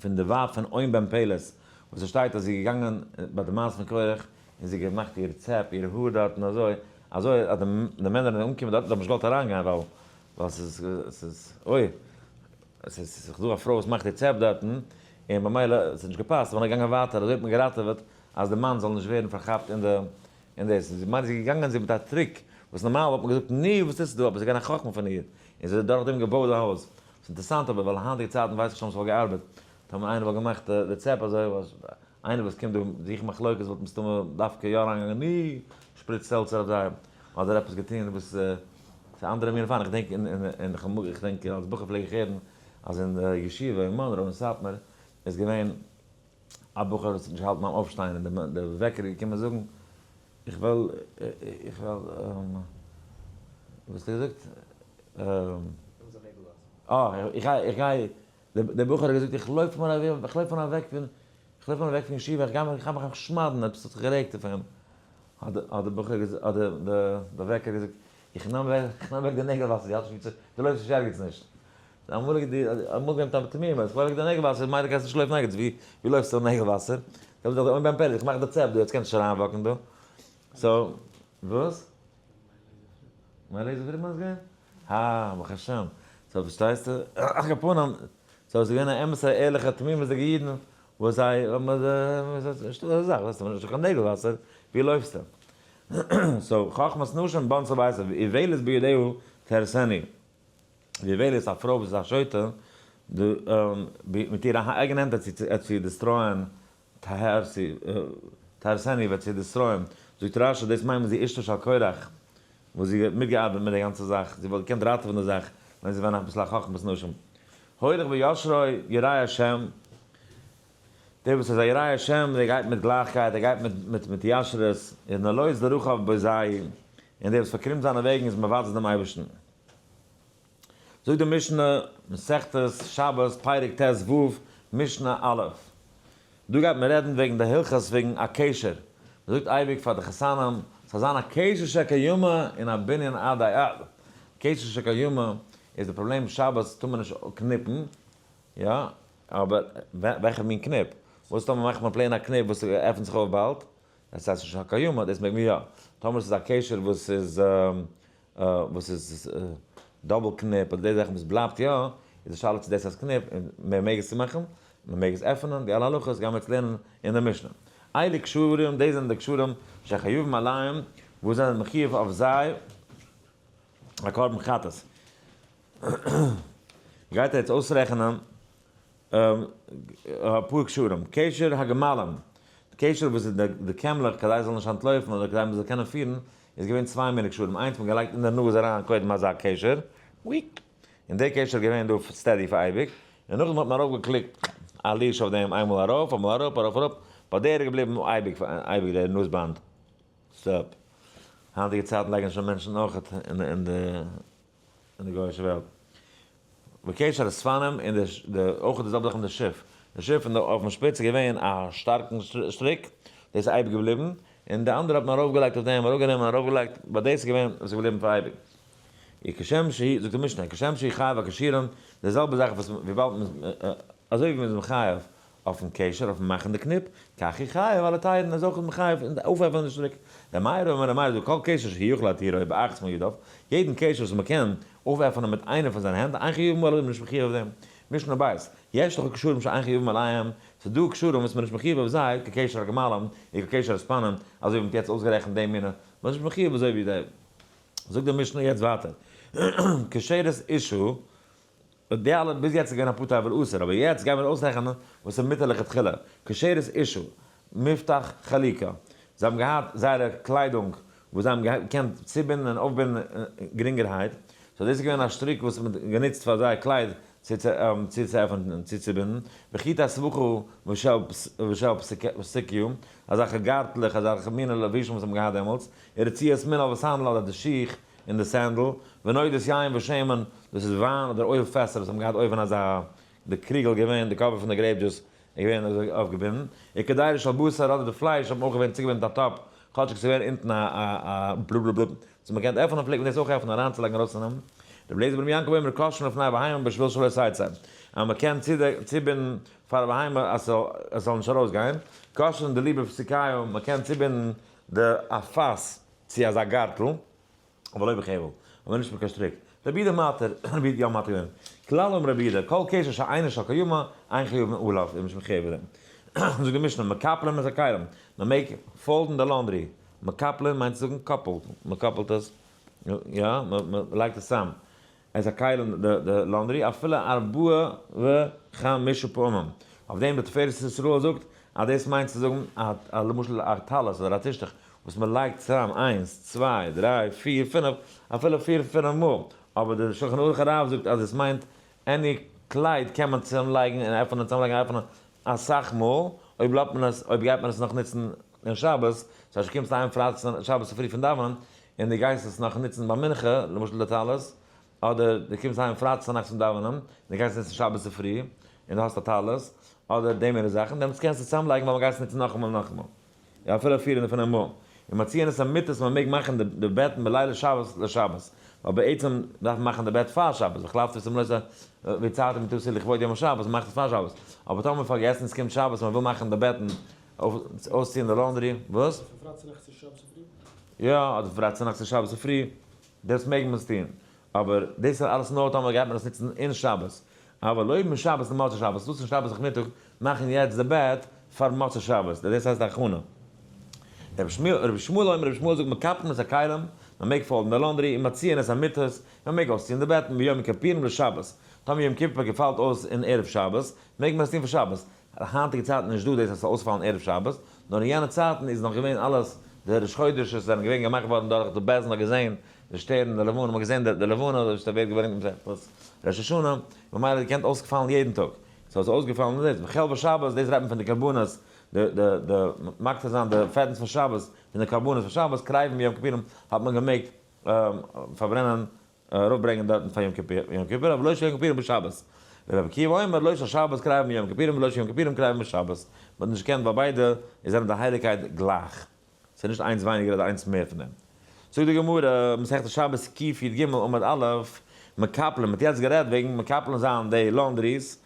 פון די ווייב פון און בן פלת וואס עס שטייט אז זי איז געגאנגען ביי די מעשה פון קרח און זי האט געמאכט איר צעפ איר האר דארטן אזוי אזוי אז די מענער זענען אנגעקומען דארטן זיי האבן נישט געוואלט אריינגיין ווייל ווייל ס'איז ס'איז אוי ס'איז דא א פרוי וואס מאכט איר צעפ דארטן און במילא ס'האט נישט געפאסט איז מען געגאנגען ווייטער אזוי האט מען געראטעוועט אז די מאן זאל נישט ווערן פארכאפט אין די אין דאס זי מיינט זי איז געגאנגען זי מיט א trick וואס נארמאל וואלט מען געזאגט נו וואס טוסטו דא אבער ס'איז געווען א חכמה פון איר און זי האט דורכדעם געבויט די הויז. ס'איז אינטערסאנט אבער ווייל היינטיגע צייטן ווייס איך נישט אויב ס'וואלט געארבעט טאמער איינער וואלט געמאכט די צעפ אזוי איינער וואס קומט דא זוכן מחלוקת וואלט מסתמא דווקא יא אריינגעגאנגען נו שפריצט seltzer אויף זיי אדער עפעס געטון וואס ס'איז אנדערע מינע פאן איך דענק אין איך דענק אלס בחור פלעג איך הערן אז אין די ישיבה אין מאנרא אין סאטמאר איז געווען א בחור וואס האט נישט געהאלטן ביים אויפשטיין און די וועקער איז געקומען זאגן איך וועל איך וועל וואס האט ער געזאגט? אה איך גיי איך גיי דער בחור האט געזאגט איך לויף מיר אוועק איך לויף מיר אוועק פון איך לויף מיר אוועק פון ישיבה איך גיי מיך איך גיי מיך שמד'ן עפעס האט זיך גערעגט אויף אים האט דער בחור געזאגט האט דער וועקער געזאגט איך נעם אוועק איך נעם אוועק די נעגל וואסער דו האסט נישט וואו צו דו לויפסט נישט ערגעץ נישט. אמאליגע די אמאל געווען מיט א תמימות, איך לייג די נעגל וואסער, מיינט דו קענסט נישט לויפן ערגעץ, ווי לויפסטו אן נעגל וואסער? דעמאלט זאגט ער אוי בן פלת איך מאך די צעפ דא, יעצט קענסטו נישט אריינוואקן דא. so וואס? מיין לעיזער פרידמאן איז געווען? הא, ברוך השם. so פארשטייסטו? על כל פנים, so עס איז געווען א אמת'ע ערליכע תמימות'דיגע אידן וואס זיי האבן נישטא אזא זאך, ווייסטו, נישטא קיין נעגל וואסער, ווי לויפסטו? so חכמת נשים בנתה ביתה, ואיוולת בידיה תהרסנה. ואיוולת א פרוי וואס איז א שוטה, מיט אירע אייגענע הענט וועט זי destroy ען תהרסנה וועט זי destroy ען, זאגט רשי דאס מיינט מען זי אשתו של קורח, וואס זי האט מיטגעארבעט מיט די גאנצע זאך, זי וואלט געקענט ראטעווען די זאך ווען זי ווען אביסל א חכמת נשים. הולך בישרו ירא השם, דער וואס איז א ירא השם דער גייט מיט גלייכקייט, דער גייט מיט ישרות, און הלא איז דרכיו בזיי, און דער וואס פארקרומט זיינע וועגן איז מבזה דעם אייבערשטן. זאגט די משנה, מסכת שבת פרק ט ו, משנה א', דא גייט מען רעדן וועגן די הלכות וועגן א קשר, מען זאגט אייביג פאר די חתנים ס'זאל זיין א קשר של קיימא און א בנין עדי עד, קשר של קיימא איז די פראבלעם שבת טאר מען נישט קניפן, יא, אבער וועלכע מין קניפ? וואס טאמער מאכט מען plain א קניפ וואס עפנט זיך אויף באלד? דאס הייסט נישט א קיימא, דאס מעג מען יא. טאמער ס'איז א קשר וואס איז וואס איז double קניפ אדער די זאכן וואס בלייבט יא, איז די שאלה צו דאס הייסט קניפ און מען מעג עס צומאכן, מען מעג עס עפענען, די אלע הלכות גייען מיר יעצט לערנען אין די משנה. אלו קשרים, דאס זענען די קשרים שחייבים עליהם, וואס זענען מחיוב אויף זיי א קרבן חטאת. גייט ער יעצט אויסרעכענען אפאר קשרים, קשר הגמלים, די קשר וואס איז די קעמלעך כדי זיי זאלן נישט אנטלויפן אדער כדי מען זאל קענען פירן, איז געווען צוויי מיני קשרים, איינס מען געלייגט אין די נאז אריין קודם אזא קשר, וויק, און די קשר איז געווען דא steady פאר אייביג, און נאכדעם האט מען ארויפגעקליקט א leash אויף דעם איינמאל ארויף אמאל אראפ ארויף אראפ, ביי דער איז געבליבן אייביג אייביג דער נאז באנד. stop. היינטיגע צייטן לייגן שוין מענטשן אויך אין די אין די גויאישע וועלט. וקשר הספנים און די די אויך די זעלבע זאך מיט די שיף. די שיף און די אויפן שפיץ איז געווען א שטארקן שטריק, דאס איז אייביג געבליבן, און די אנדערע האט מען ארויפגעלייגט אויף דעם, אראפגענומען ארויפגעלייגט, but דאס איז געווען וואס איז געבליבן פאר אייביג. וכשם שהיא, זאגט די משנה, כשם שהיא חייב הכשירים, די זעלבע זאך וואס וויבאלד מ'איז אזוי ווי מ'איז מחייב אויפן קשר, אויפן מאכן די קניפ, כך הוא חייב על התירן, איז אויך מחייב אין די אויפעפענען די שטריק. ר' מאיר אומר, ר' מאיר זאגט, כל קשר שיכול להתירו באחת מידיו, יעדן קשר וואס מ'קען אויפעפענען מיט איינע פון זיינע הענט, אין חייבים עליו, איז מען נישט מחויב אויף דעם. משנה בית, יש לך קשרים שאין חייבים עליהם, ס'איז דא קשרים וואס מ'איז נישט מחויב אויף זיי, כקשר הגמלים, וכקשר הספנים, אזוי ווי מ'האט יעצט אויסגערעכנט די מיני, מ'איז נישט מחויב אזוי ווי די. זאגט די משנה יעצט ווייטער, קשרת אשה, די אלע ביז יעצט איז געווען א פטור אבל אסור, אבער יעצט גייען מיר אויסרעכענען וואס איז מותר לכתחילה, קשרת אשה, מפתח חלוקה, זיי האבן געהאט זייערע קליידונג וואס זיי האבן געקענט צובינדן און אויפבינדן גרינגערהייט, so דאס איז געווען א שטריק וואס מען האט גענוצט פאר זייער קלייד צו צועפענען און צוצובינדן, וחוטי הסבכה ושל פסקיה, אזעלכע גארטלעך, אזעלכע מיני לבושים וואס זיי האבן געהאט דעמאלטס, ורצועת מנעל וסנדל אדער די שיך און די sandal, ונודות יין ושמן, דאס איז וויין אדער אויל פעסער וואס האבן געהאט אויבן אזא די קריגל געווען, די cover פון די grape juice איז געווען אזוי אויפגעבינדן, וקדירה של בשר אדער די פלייש האט מען אויך געווען צוגעבינדן מיט א טאפ, כאטשיג ס'איז געווען אונטן א א בלוב בלוב בלוב, וואס מען קען עפענען פלעגט מען דאס אויך עפענען אריינצולייגן ארויסצונעמען. רבי אליעזר בן יעקב אומר קושרין לפני הבהמה בשביל שלא תצא, אז מען קען צובינדן פאר א בהמה אז עס זאל נישט ארויסגיין, קושרין דלי בפסוקיא, מען קען צובינדן די א פאס צו אזא גארטל, אבל לא בחבל, אבער נישט מיט קיין שטריק. רבי יהודה מתיר, רבי יהודה יא מתיר געווען. כלל אמר רבי יהודה, כל קשר שאינו של קיימא, אין חייבין עליו, איז נישט מחויב אין דעם. זאגט די משנה, מקפלין את הכלים, מען מעג fold ן די laundry, מקפלין מיינט צו זאגן קאפל, מען קאפלט עס, יא, מען לייגט עס צאם. את הכלים די laundry אפילו ארבעה וחמישה פעמים, אויף דעם די תפארת ישראל זאגט אז דאס מיינט צו זאגן א למשל א טלית אדער א טישטוך וואס מען לייגט צוזאם איינס צוויי דריי פיר פינף אפילו פיר פינף מאל, אבער די שלחן ערוך הרב זאגט אז עס מיינט any קלייד קען מען צוזאם לייגן און עפענען צוזאם לייגן און עפענען אסאך מאל, אויב לאזט מען עס אויב גייט מען עס נאך נוצן אין שבת, ס'הייסט דו קומסט אהיים פרייטאג שבת צופרי פון דאווענען און דו גייסט עס נאך נוצן ביי מנחה, למשל די טלית, אדער דו קומסט אהיים פרייטאג צונאכטס פון דאווענען און דו גייסט נוצן שבת צופרי און דו האסט א טלית, אדער די מיני זאכן, דעמאלטס קענסטו עס צוזאמלייגן ווייל מ'גייט עס נוצן נאכאמאל און נאכאמאל. יא אפילו פיר און פינף מאל. ומציעין את המיטות מען מעג מאכן די בעטן בליל שבת לשבת. ווייל בעצם דארף מען מאכן די בעט פאר שבת, והחלפתי את שמלותי והצעתי מטתי לכבוד יום השבת, מאכט עס פאר שבת, אבער טאמער פארגעסן עס קומט שבת מען וויל מאכן די בעטן, אויסציען די laundry, וואס? פון פרייטאג צונאכטס צו שבת צופרי? יא, אדער פרייטאג צונאכטס צו שבת צופרי, דאס מעג מען עס טון, אבער דאס איז אלעס נאר טאמער גייט מען עס נוצן אין שבת, אבל אויב משבת למוצאי שבת, דאס אין שבת נאכמיטאג מאכן יעצט די בעט פאר מוצאי שבת, דאס הייסט הכנה. רבי שמואל אומר, רבי שמואל זאגט מקפלין את הכלים, מען מעג fold ן די laundry, און מציעין את המיטות, מען מעג אויסציען די בעטן ביום הכיפורים לשבת, טאמער יום כיפור געפאלט אויס אין ערב שבת, מעג מען עס טון פאר שבת, היינטיגע צייטן איז נישט דא דאס אז ס'זאל אויספאלן ערב שבת, נאר אין יענע צייטן איז נאך געווען אלעס, די ראש חודש'ס זענען געווען געמאכט געווארן דורך די בית דין האט געזען די שטערן, די לבנה, מ'האט געזען די לבנה וואס ווערט געברענגט אין מסכת ראש השנה, ממילא האט געקענט אויספאלן יעדן טאג, so עס איז אויסגעפאלן דאס, וחלבי שבת, דאס רעדט מען פון די קרבנות, די די די מקטיר זיין די פעטנס פון שבת, פון די קרבנות פון שבת, קריבין ביום כיפורים האט מען געמעגט פארברענען ארויפברענגען דארטן פאר יום כיפור, יום כיפור, אבער לא של יום כיפורים בשבת. ורבי עקיבא אומר לא של שבת קריבין ביום כיפורים ולא של יום כיפורים קריבין בשבת. מען האט נישט געקענט ווייל ביידע איז זענען די הייליגקייט גלייך. ס'איז נישט איינס ווייניגער אדער איינס מער פון דעם. זאגט די גמרא, מסכת שבת קי"ג עמוד א', מקפלין, מ'האט יעצט גערעדט וועגן מקפלין זיין די laundries,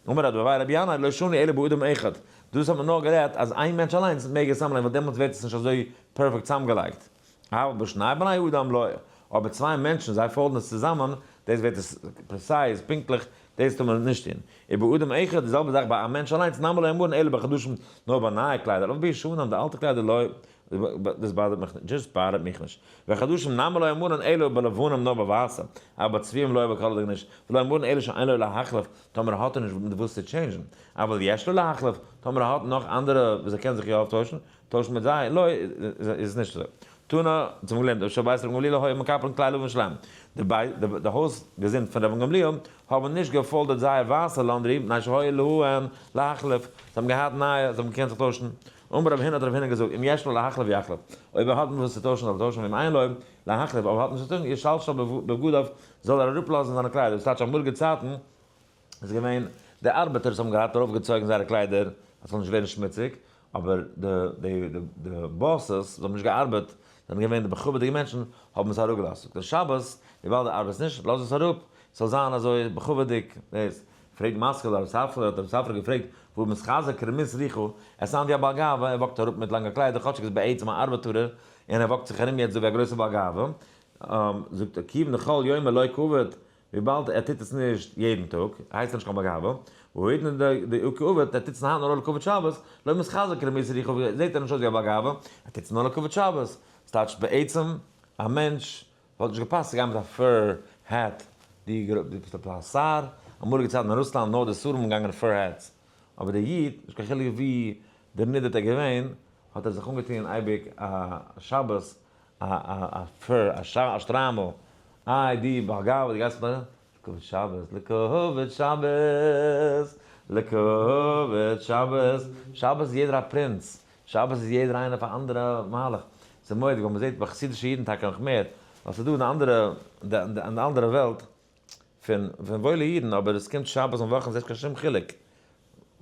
אמר רבי אביי רבי ינאי לא שנו אלא באדם אחד, דאס האט מען נאר גערעדט אז איין מענטש אליינס מעג עס צאמלייגן ווייל דעמאלטס ווערט עס נישט אזוי פערפעקט צאמגעלייגט. אבל בשני בני אדם לא, אבער צוויי מענטשן זיי fold ן עס צוזאמען, דאס ווערט עס precise, פונקטליך, דאס טאר מען נישט טון. ובאדם אחד, די זעלבע זאך ביי א מענטש אליינס, נמי לא אמרן אלא בחדשים, נאר ביי נייע קליידער, אבל בישנים, די אלטע קליידער לא, דאס באדערט מיך נישט, דאס באדערט מיך נישט. וחדשים נמי לא אמרן אלא בלבנים נאר ביי ווייסע, אבל בצבועים לא ביי נישט, ולא אמרן אלא שאין לו להחליף, טאמער האט ער נישט מיט וואס צו change ן, אבל יש לו להחליף, טאמער ער האט נאך אנדערע וואס ער קען זיך יא אויפטוישן, טוישן מיט זיי, לא, איז נישט אזוי. תנא, צום געלערנט, אויב שבית רבן גמליאל היו מקפלין כלי לבן שלהם. די די הויז געזינד פון רבן גמליאל האבן נישט גע fold עט זייער ווייסע laundry, מפני שהיו להן להחליף, זיי האבן געהאט נייע, זיי האבן געקענט זיך טוישן. אמר רב הונא האט רב הונא געזאגט, אם יש לו להחליף יחליף, אויב ער האט מיט וואס צו טוישן זאל ער טוישן, ואם אין לו להחליף, אויב ער האט נישט צו טוישן, ישלשל בבגדיו, זאל ער אראפלאזן זיינע קליידער, דאס טייטש אמאליגע צייטן איז געווען די ארבעטערס האבן געהאט ארויפגעצויגן זייערע קליידער אז ס'זאל נישט ווערן שמוציג, אבער די די די bosses וואס האבן נישט געארבעט, זענען געווען די בכבוד'יגע מענטשן, האבן עס אראפגעלאזט. זאגט ער, שבת, וויבאלד דו ארבעטסט נישט, לאז עס אראפ, ס'זאל זיין אזוי בכבוד'יג. דאס פרעגט משכיל רב ספרא, האט רב ספרא געפרעגט, והא מתחזי כרמית רוחא, ער sound ווי א בעל גאווה, ער walk ט אראפ מיט לאנגע קליידער, כאטשיג איז בעצם א ארבעטארער, און ער walk ט זיך ארום יעצט דא ווי א גרויסע בעל גאווה. זאגט ער, כיוון דכל יומא לא קעביד, וויבאלד ער טוט עס נישט יעדן טאג, הייסט ער נישט קיין בעל גאווה, והאידנא דאיכא עביד, ער טוט עס היינט נאר לכבוד שבת, לא מתחזי כרמית רוחא, זעט ער נישט אויס ווי א בעל גאווה, ער טוט עס נאר לכבוד שבת. ס'טייטש בעצם א מענטש וואלט נישט געפאסט צו גיין מיט א fur hat, דו ביסט א שר, אמאליגע צייטן אין רוסלאנד נאר די שרים האבן געגאנגען fur hats, אבער דער איד, נישט קיין חילוק ווי דערנידערט ער געווען, האט ער זיך אנגעטוען אייביג א שבת א א fur א שטריימל, איי די בעל גאווה די גייסט מיט לכבוד שבת לכבוד שבת לכבוד שבת, שבת איז יעדער א פרינץ, שבת איז יעדער איינער אויף א אנדערע מהלך, ס'איז מורא'דיג ווייל מ'זעט ביי חסידישע אידן טאקע נאך מער, ווייל ס'איז דא אין די אנדערע אין די אנדערע וועלט פון פון וואוילע אידן אבער עס קומט שבת און וואכן זעסט קיין שום חילוק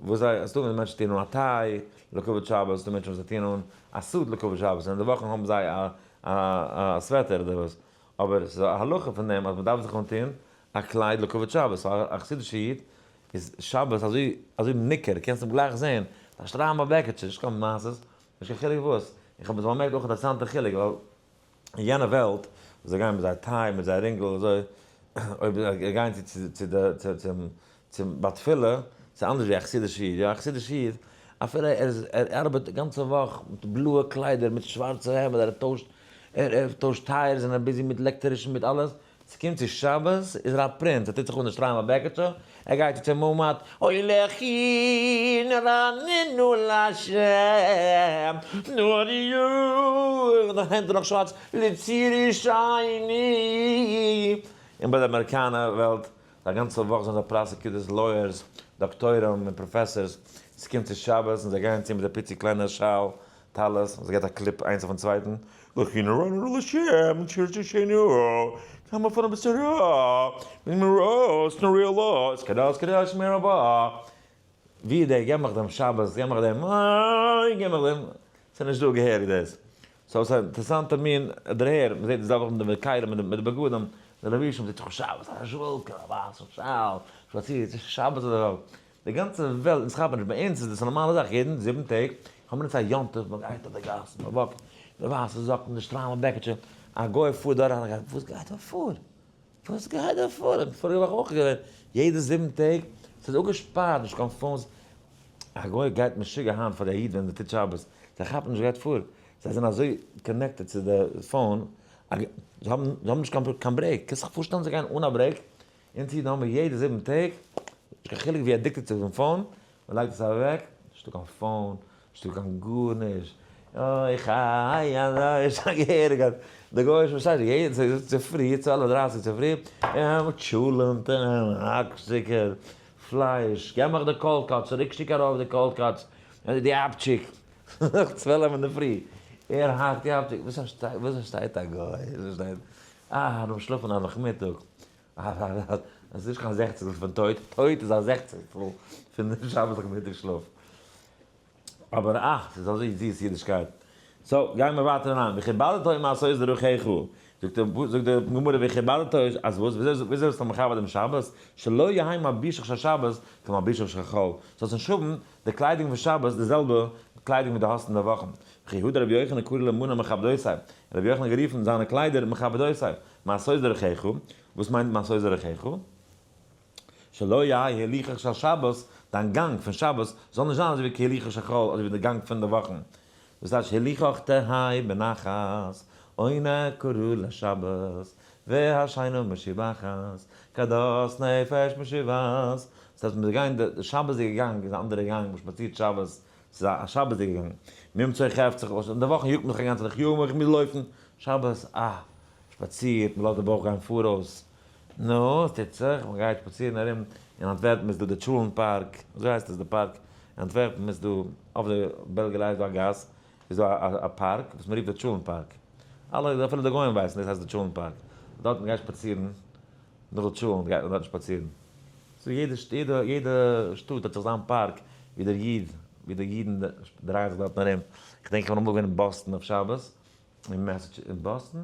וואס זיי עס דא מענטשן טוען אן א tie לכבוד שבת ס'דא מענטשן וואס זיי טוען אן א suit לכבוד שבת און אין די וואכן האבן זיי א א sweater אדער וואס אבער עס איז א הלכה פון דעם אז מען דארף זיך אנטוען א קלייד לכבוד שבת so א חסידישע איד איז שבת אזוי אזוי ניכר קענסט אים גלייך זען א שטריימל בעקיטשע נישט קיין מעשות נישט קיין חילוק וואס איך האב עס באמערקט אויך אינטערעסאנטע חילוק ווייל אין יענע וועלט, וואס זיי גייען מיט זייער tie, מיט זייער רינגל אזוי, אויב זיי גייען צו צו צו די צו צום צום ביי תפילה, ס'איז אנדערש ווי א חסידישע איד, יא א חסידישע איד, אפילו ער איז ער ארבעט די גאנצע וואך מיט בלויע קליידער, מיט שווארצע העמד, ער טוישט ער ער טוישט tires און ער איז busy מיט עלעקטערישן מיט אלעס, ס'קומט צו שבת איז ער א פרינץ, ער טוט זיך אן די שטריימל בעקעטשע, ער גייט צו צום עמוד, אוי לכי נרננו לה' נריעו, און די הענט נאך שווארץ, לצירי שני. און ביי די אמעריקאנער וועלט, א גאנצע וואך זענען זיי prosecutors, lawyers, דאקטוירים און פראפעסארס, ס'קומט צו שבת און זיי גייען צו מיט די פיצי קליינע שאל, טלית, און זיי געט א קליפ איינס אויפן צווייטן, לכי נרננה לשם תרצה כמה פנים בשרה, ממרות נריע לו, קדוש קדוש מרבה. ווי איז דער געב מיך דעם שבת, געב מיך דעם, איי געב מיך דעם, ס'איז נישט דא געהעריג דאס. so ס'איז א אינטערעסאנטע מין דערהער, מ'זעט די זעלבע זאך מיט די כלים מיט די בגדים, די לבושים, זעט זיך שבת, א זשוואלקע, א ווייסע שאל, שפאצירט, ס'איז שבת אדער וואך. די גאנצע וועלט, אונז כאפן נישט, ביי אונז איז דאס א נארמאלע זאך, יעדן 7 טעג האבן אונז א יום טוב, מען גייט אויף די גאס, מען walk ט, די ווייסע זאקן, די שטריימל בעקיטשע, א גוי פארט דורך און גייט, וואס גייט דא פאר? וואס גייט דא פאר? איך בין פאריגע וואך אויך געווען, יעדע 7 טעג, ס'איז אפגעשפארט, נישט קיין phones, א גוי גייט משוגע היינט פאר די איד ווען ער טוט שבת, זיי כאפן נישט וואס גייט פאר, זיי זענען אזוי connected צו די phone, זיי האבן נישט קיין break, קענסט זיך פארשטעלן זיי גייען אן א break? אונז אידן האבן מיר יעדע 7 טעג, נישט קיין חילוק ווי addicted צו דעם phone, מען לייגט עס אוועק, נישטא קיין phone, נישטא קיין גארנישט, אוי חי אזוי איז א געהעריגע, די גוי'אישע פארשטייט זיך, יעדן צופרי, 12:30 צופרי, טשולענט, האק שטיקער, פלייש, געב מיך די cold cuts, צוריק שיק ארויף די cold cuts, די אפטשיק, נאך 12 אינדערפרי, ער האקט די אפטשיק, וואס פארשטייט א גוי, נאך שלאפן א נאכמיטאג, עס איז נישט קיין זעכציגסטל פון טויט, טויט איז א זעכציגסטל פון שבת נאכמיטאג שלאף. אבער אה, ס'איז אזוי זיס אידישקייט. So, גייען מיר ווייטער אריין. וכבדתו מעשות דרכיך. זאגט די גמרא, וכבדתו, אז וואס, וויאזוי ביסטו מכבד דעם שבת? שלא יהא מלבושך של שבת כמלבושך של חול. זאלסט נישט האבן די קליידונג פון שבת די זעלבע קליידונג ווי דו האסט אין די וואכן. וכי הא דרבי יוחנן קרי להו מאני מכבדותי. רבי יוחנן האט גערופן זיינע קליידער מכבדותי. מעשות דרכיך. וואס מיינט מעשות דרכיך? שלא יהא הילוכך של שבת, דיין גאנג פון שבת זאל נישט זיין אזוי ווי כהילוכך של חול, אזוי ווי די גאנג פון די וואכן. דאס הייסט הילוכך תהא בנחת, עונה קרא לשבת, והשינה משובחת, כדת נפש משובעת. דאס הייסט מיר גייען די שבת'דיגע גאנג איז א אנדערע גאנג, מען שפאצירט שבת, ס'איז א שבת'דיגע גאנג. ממצוא חפצך, אין די וואכן יאגט מען זיך א גאנצע נאכט, יאג מיך, איך מוז לויפן. שבת, אה, שפאצירט, מען לאזט די בויך גיין פאראויס. נו, עס טוט זיך, מען גייט שפאצירן ארום, אין אנטווערפן איז דא די טשולענט פארק, אזוי הייסט עס די פארק, אין אנטווערפן איז דא, אויף די בעלגיע איז דא א גאס, איז דא א פארק וואס מען רופט די טשולענט פארק, אלע, אפילו די גוים ווייסן דאס הייסט די טשולענט פארק, דארט מען גייט שפאצירן, נאך די טשולענט גייט מען דארטן שפאצירן, so יעדע יעדע יעדע שטאט האט זיך זיין פארק ווי דער איד, ווי די אידן דרייען זיך דארטן ארום, איך דענק איך בין אמאל געווען אין באסטן אויף שבת, אין מעסעטש, אין באסטן?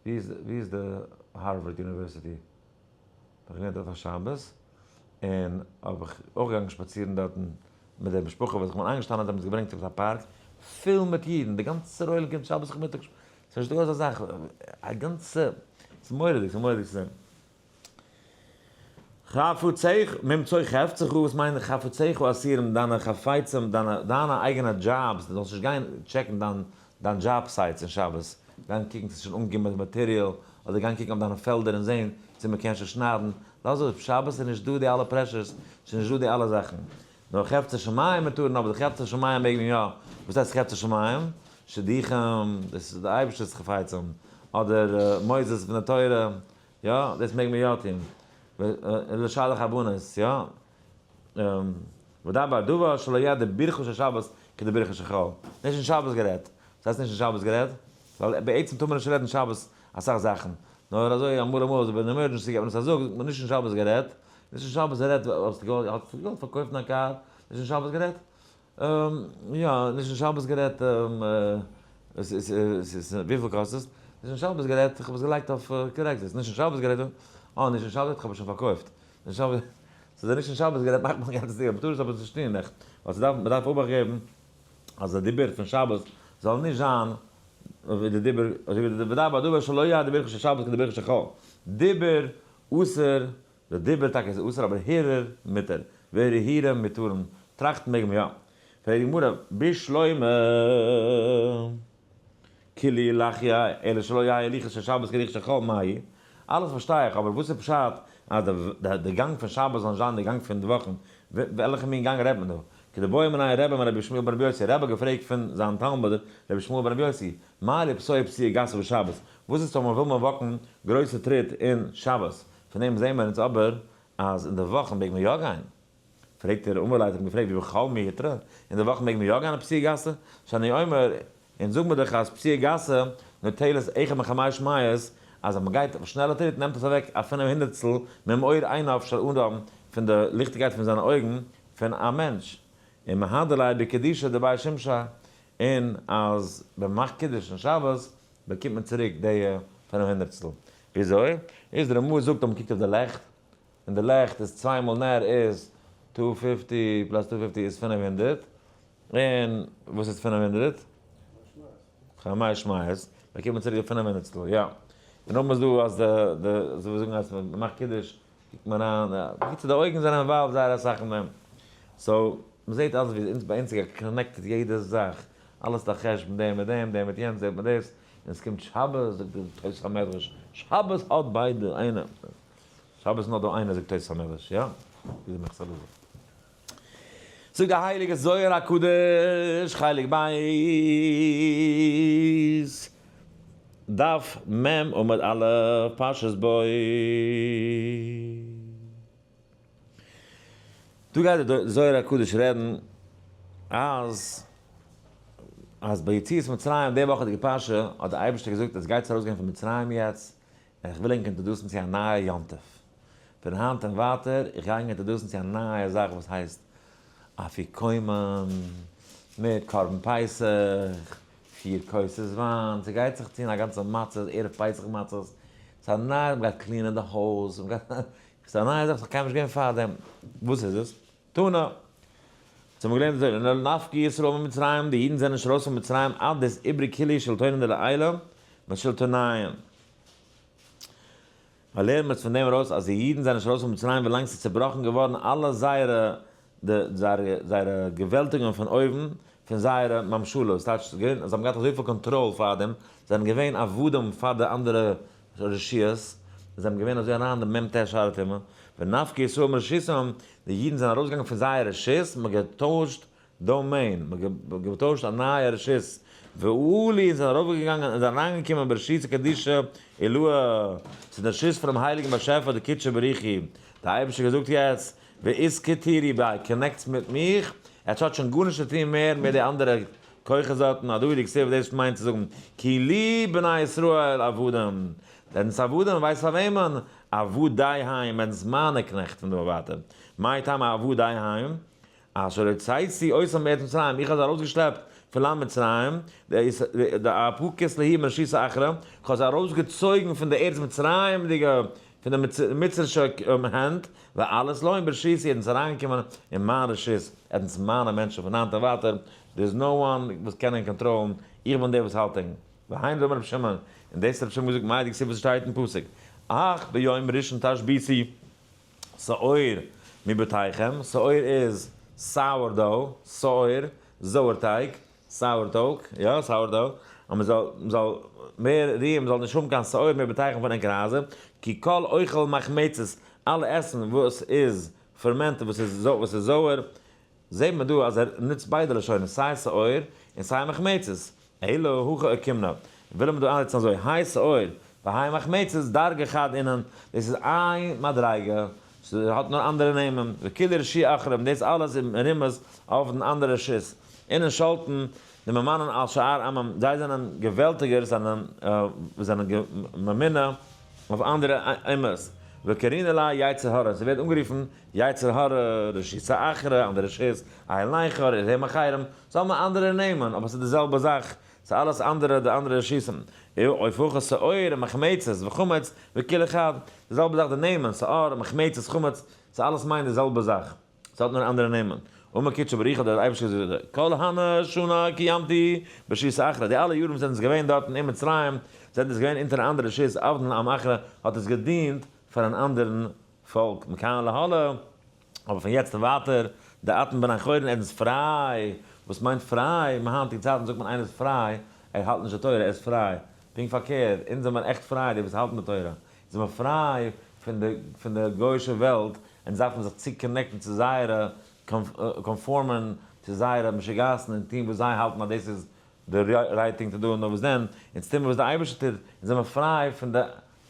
ווי איז ווי איז די Harvard University? בין איך געווען דארט א שבת, און האב איך אויך געגאנגען שפאצירן דארטן מיט די משפחה וואס איך בין איינגעשטאנען, זיי האבן אונז געברענגט צו א פארק פול מיט אידן, די גאנצע עולם קומט שבת נאכמיטאג, ס'איז נישטא אזא זאך, א גאנצע, ס'איז מורא'דיג, ס'איז מורא'דיג צו זען. חפציך, ממצוא חפצך, וואס מיינט חפציך אסורים, דיינע חפצים, דיינע דיינע אייגענע דזשאבס, דו זאלסט נישט גיין check ן דיין דיין job sites אין שבת, גיין קוקן צו ס'איז שוין אנגעקומען די material, אדער גיין קוקן אויף דיינע פעלדער און זען צו מ'קען שוין שניידן, לאז אפ, שבת איז נישט דא די אלע pressures, ס'איז נישט דא די אלע זאכן. נאר חפצי שמים מותרין, אבער די חפצי שמים מעג מען יא. וואס הייסט חפצי שמים? שידוכים, דאס איז די אייבערשטער'ס חפצים, אדער מוסדות פון די תורה, יא, דאס מעג מען יא טון. לשלח הבנות, יא. ודבר דבר שלא יהא דיבורך של שבת כדיבורך של חול. נישט אין שבת גערעדט. וואס הייסט נישט אין שבת גערעדט? ווייל בעצם טאר מען נישט רעדן שבת אסאך זאכן. נאר אזוי אמאל אמאל אזוי ביי אן emergency געבט מען עס א זאג, זאגט מען נישט אין שבת גערעדט. נישט אין שבת גערעדט, האסט געוואלט פארקויפן א קאר, נישט אין שבת גערעדט. יא, נישט אין שבת גערעדט, וויפיל קאסט עס? נישט אין שבת גערעדט, איך האב עס געלייגט אויף Craigslist, נישט אין שבת גערעדט, אה, נישט אין שבת, איך האב עס שוין פארקויפט. נישט שבת, ס'איז נישט אין שבת גערעדט מאכט מען א גאנצע דיבור, מ'טאר עס אבער נישט טון עכט, ווייל ס'דארף, מ'דארף אבאכט געבן אז די דיבור פון שבת זאל נישט זיין ווי די דיבור, אזוי ווי די ודבר דבר שלא יהא דיבורך של שבת כדיבורך של חול, דיבור אסור די דיבור טאקע איז אסור אבער הרהור מותר, והרהורים מותרים, טראכטן מעג מען יא. פרעגט די גמרא, בשלמא כולהו לחיא אלא שלא יהא הילוכך של שבת כהילוכך של חול מאי, אלעס פארשטיי איך אבער וואס איז פשט אז די גאנג פון שבת זאל נישט זיין די גאנג פון די וואכן, וועלכע מין גאנג רעדט מען דא? כדבעי מיניה רבה מרבי ישמעאל ברבי יוסי, רבה האט געפרעגט פון זיין תלמיד רבי ישמעאל ברבי יוסי, מהו לפסוע פסיעה גסה בשבת, וואס איז טאמער וויל מען walk ן גרויסע טריט אין שבת, פון דעם זעהן מיר אונז אבער אז אין די וואכן מעג מען יא גיין. פרעגט ער, אמר ליה האט אים געפרעגט ובחול מי הותרה, אין די וואכן מעג מען יא גיין א פסיעה גסה? שאני אומר, אונז זאגן מיר דאך אז פסיעה גסה נוטלת אחד מחמש מאות, אז אז מען גייט אויף שנעלע טריט נעמט עס אוועק א פינף הונדערטסטל ממאור עיניו של אדם פון די ליכטיגקייט פון זיינע אויגן פון א מענטש. און מהדר ליה בקידושא דבי שמשא, און אז ווען מען מאכט קידוש אין שבת באקומט מען צוריק די פינף הונדערטסטל. וויאזוי? איז די רמ"א זאגט אז מ'קוקט אויף די לעכט, און די לעכט איז צוויי מאל נר איז two fifty plus two fifty איז 500, און וואס איז 500? חמש מאות, באקומט מען צוריק די פינף הונדערטסטל, יא. און נאכדעם איז דא אז די די אזוי ווי זאגן אז מ'מאכט קידוש קוקט מען אריין, בקיצור די אויגן זענען involved זייער אסאך אין דעם. so מ'זעט אלעס ווי אונז ביי אונז איז connected יעדע זאך, אלעס איז א חשבון, דער מיט דעם, דער מיט יענץ, דער מיט דאס, און עס קומט שבת, זאגט די תוס' המדרש, שבת האט ביידע איינער, שבת איז נאר דא איינער זאגט תוס' המדרש, יא? ווי די מנחת אלעזר. זאגט די הייליגע זוהר הקדוש, חלק ב', דף מ' עמוד א', פרשת בא. דא גייט די זוהר הקדוש רעדן אז אז ביי יציאת מצרים די וואכעדיגע פרשה האט די אייבערשטער געזאגט עטס גייטס ארויסגיין פון מצרים יעצט און איך וויל ענק introduce ן צו א נייע יום טוב פון היינט און ווייטער, איך גיי ענק introduce ן צו א נייע זאך וואס הייסט אפיקומן מיט קרבן פסח, פיר כוסות וויין, ס'גייט זיך טון א גאנצע מצות, ערב פסח מצות, ס'איז א נייע, מ'גייט clean ען די הויז, מ'גייט, ס'איז א נייע זאך, ס'איז קיינמאל נישט געווען פארדעם, וואס איז עס? תנא. אונז האבן געלערנט אזוי, לא נפקו ישראל ממצרים, די אידן זענען נישט ארויס פון מצרים עד דאס איבריג כולי שלטונא דלעילא משלטוניהם. מיר לערנען מיר פון דעם ארויס אז די אידן זענען נישט ארויס פון מצרים ווילאנג ס'איז צעבראכן געווארן אלע זייערע די זייערע זייערע געוועלטיגונגען פון אויבן פון זייערע ממשלות, ס'טייטש ס'איז געווען זיי האבן געהאט אזויפיל קאנטראל פארדעם, זיי זענען געווען עבדים פאר די אנדערע רשויות, זיי זענען געווען אזוי אריין די מ"ט שערי טומאה, ונפקו ישראל מרשותם, די אידן זענען ארויסגעגאנגען פון זייער רשות, מ'האט געטוישט domain, מ'האט געטוישט א נייע רשות, ועלו און זענען ארויפגעגאנגען און זענען אריינגעקומען ברשותא קדישא עילאה, צו די רשות פונעם הייליגן באשעפער די קודשא בריך הוא, די אייבערשטער האט געזאגט יעצט, ואתקטרו בי, connect טס מיט מיך, עטס האט שוין גארנישט צו טון מער מיט די אנדערע כוחות דארטן, הדא דכתיב דאס מיינט צו זאגן, כי לי בני ישראל עבדים, עטס עבדים, ווייסט פאר וועמען? עבדי הם, עטס מיינע קנעכט פון דא און ווייטער, מאי טעמא עבדי הם? אשר הוצאתי אותם מארץ מצרים, איך האב זיי ארויסגעשלעפט פון לאנד מצרים, דאפקית להו מרשותא אחרא, איך האב זיי ארויסגעצויגן פון די ארץ מצרים'דיגע, פון די מצרישע הענט, ועלית לון ברשותי, עטס אריינגעקומען אין מיין רשות, עטס מיינע מענטשן פון היינט און ווייטער, there is no one וואס קען ענק קאנטראלן, איך בין דער וואס האלט ענק. והיינו דאמר רבי שמעון, און דאס האט רבי שמעון געזאגט מאי דכתיב וואס שטייט אין פסוק, אך ביום ראשון תשביתו שאור מבתיכם, שאור איז sour dough, שאור, זויערטייג, sour טויג, יא, sour dough, אז מען זאל, מען זאל מער רוען, מען זאל נישט האבן קיין שאור מבתיכם פון ענקערע הייזער, כי כל אוכל מחמצת, אלע עסן וואס איז fermented, וואס איז וואס איז זויער, זעט מען דא אז ער נוצט ביידע לשונות, סיי שאור און סיי מחמצת, אלא הכי אוקימנא, וויל מען דא איינזעצן אזוי, האי שאור והאי מחמצת דרגא חד אינון, דאס איז איין מדריגה, ס'האט נאר אנדערע נעמען, וכולהו רשו אחרים, דאס אלעס איז מרומז אויף דעם אנדערע רשות, אינון שלטין דממנן על שאר עמם, זיי זענען געוועלטיגערס, זענען זענען ממונה אויף אנדערע אומות, וקרינא ליה יצר הרע, ס'ווערט אנגערופן יצר הרע, רשותא אחרא, אנדערע רשות, אל נכר, אלהים אחרים, זיי האבן אנדערע נעמען, אבער ס'איז די זעלבע זאך, ס'איז אלעס אנדערע די אנדערע רשותים, אויף הכא שאור מחמצת וחמץ וכולהו חד, די זעלבע זאך די נעמען, שאור, מחמצת, חמץ, ס'אלעס מיינט די זעלבע זאך, ס'האט נאר אנדערע נעמען. אמר קודשא בריך הוא דער אייבערשטער האט געזאגט, כל הני שני קיימתו ברשותא אחרא, די אלע יארן וואס זענען געווען דארטן אין מצרים, זענען עס געווען אונטער א אנדערע רשות, עבדין לעם אחרא, האט עס געדינט פאר אן אנדערן פאלק, מכאן ולהלאה, אבער פון יעצט און ווייטער, דאתון בני חורין ער איז פריי, וואס מיינט פריי? אין היינטיגע צייטן זאגט מען איינער איז פריי, ער האלט נישט די תורה, ער איז פריי. פונקט פארקערט, אונז זעמער עכט פריי, די וואס האלטן די תורה, אונז זעמער פריי פון די פון די גוי'אישע וועלט, אונז דארפן זיך צו connect ן צו זייערע, conform ען צו זייערע משוגעת'ן און טון וואס זיי האלטן אז דאס איז די right thing to do, נאר וואס דען, אונז טוען מיר וואס די אייבערשטער טוט, אונז זעמער פריי פון די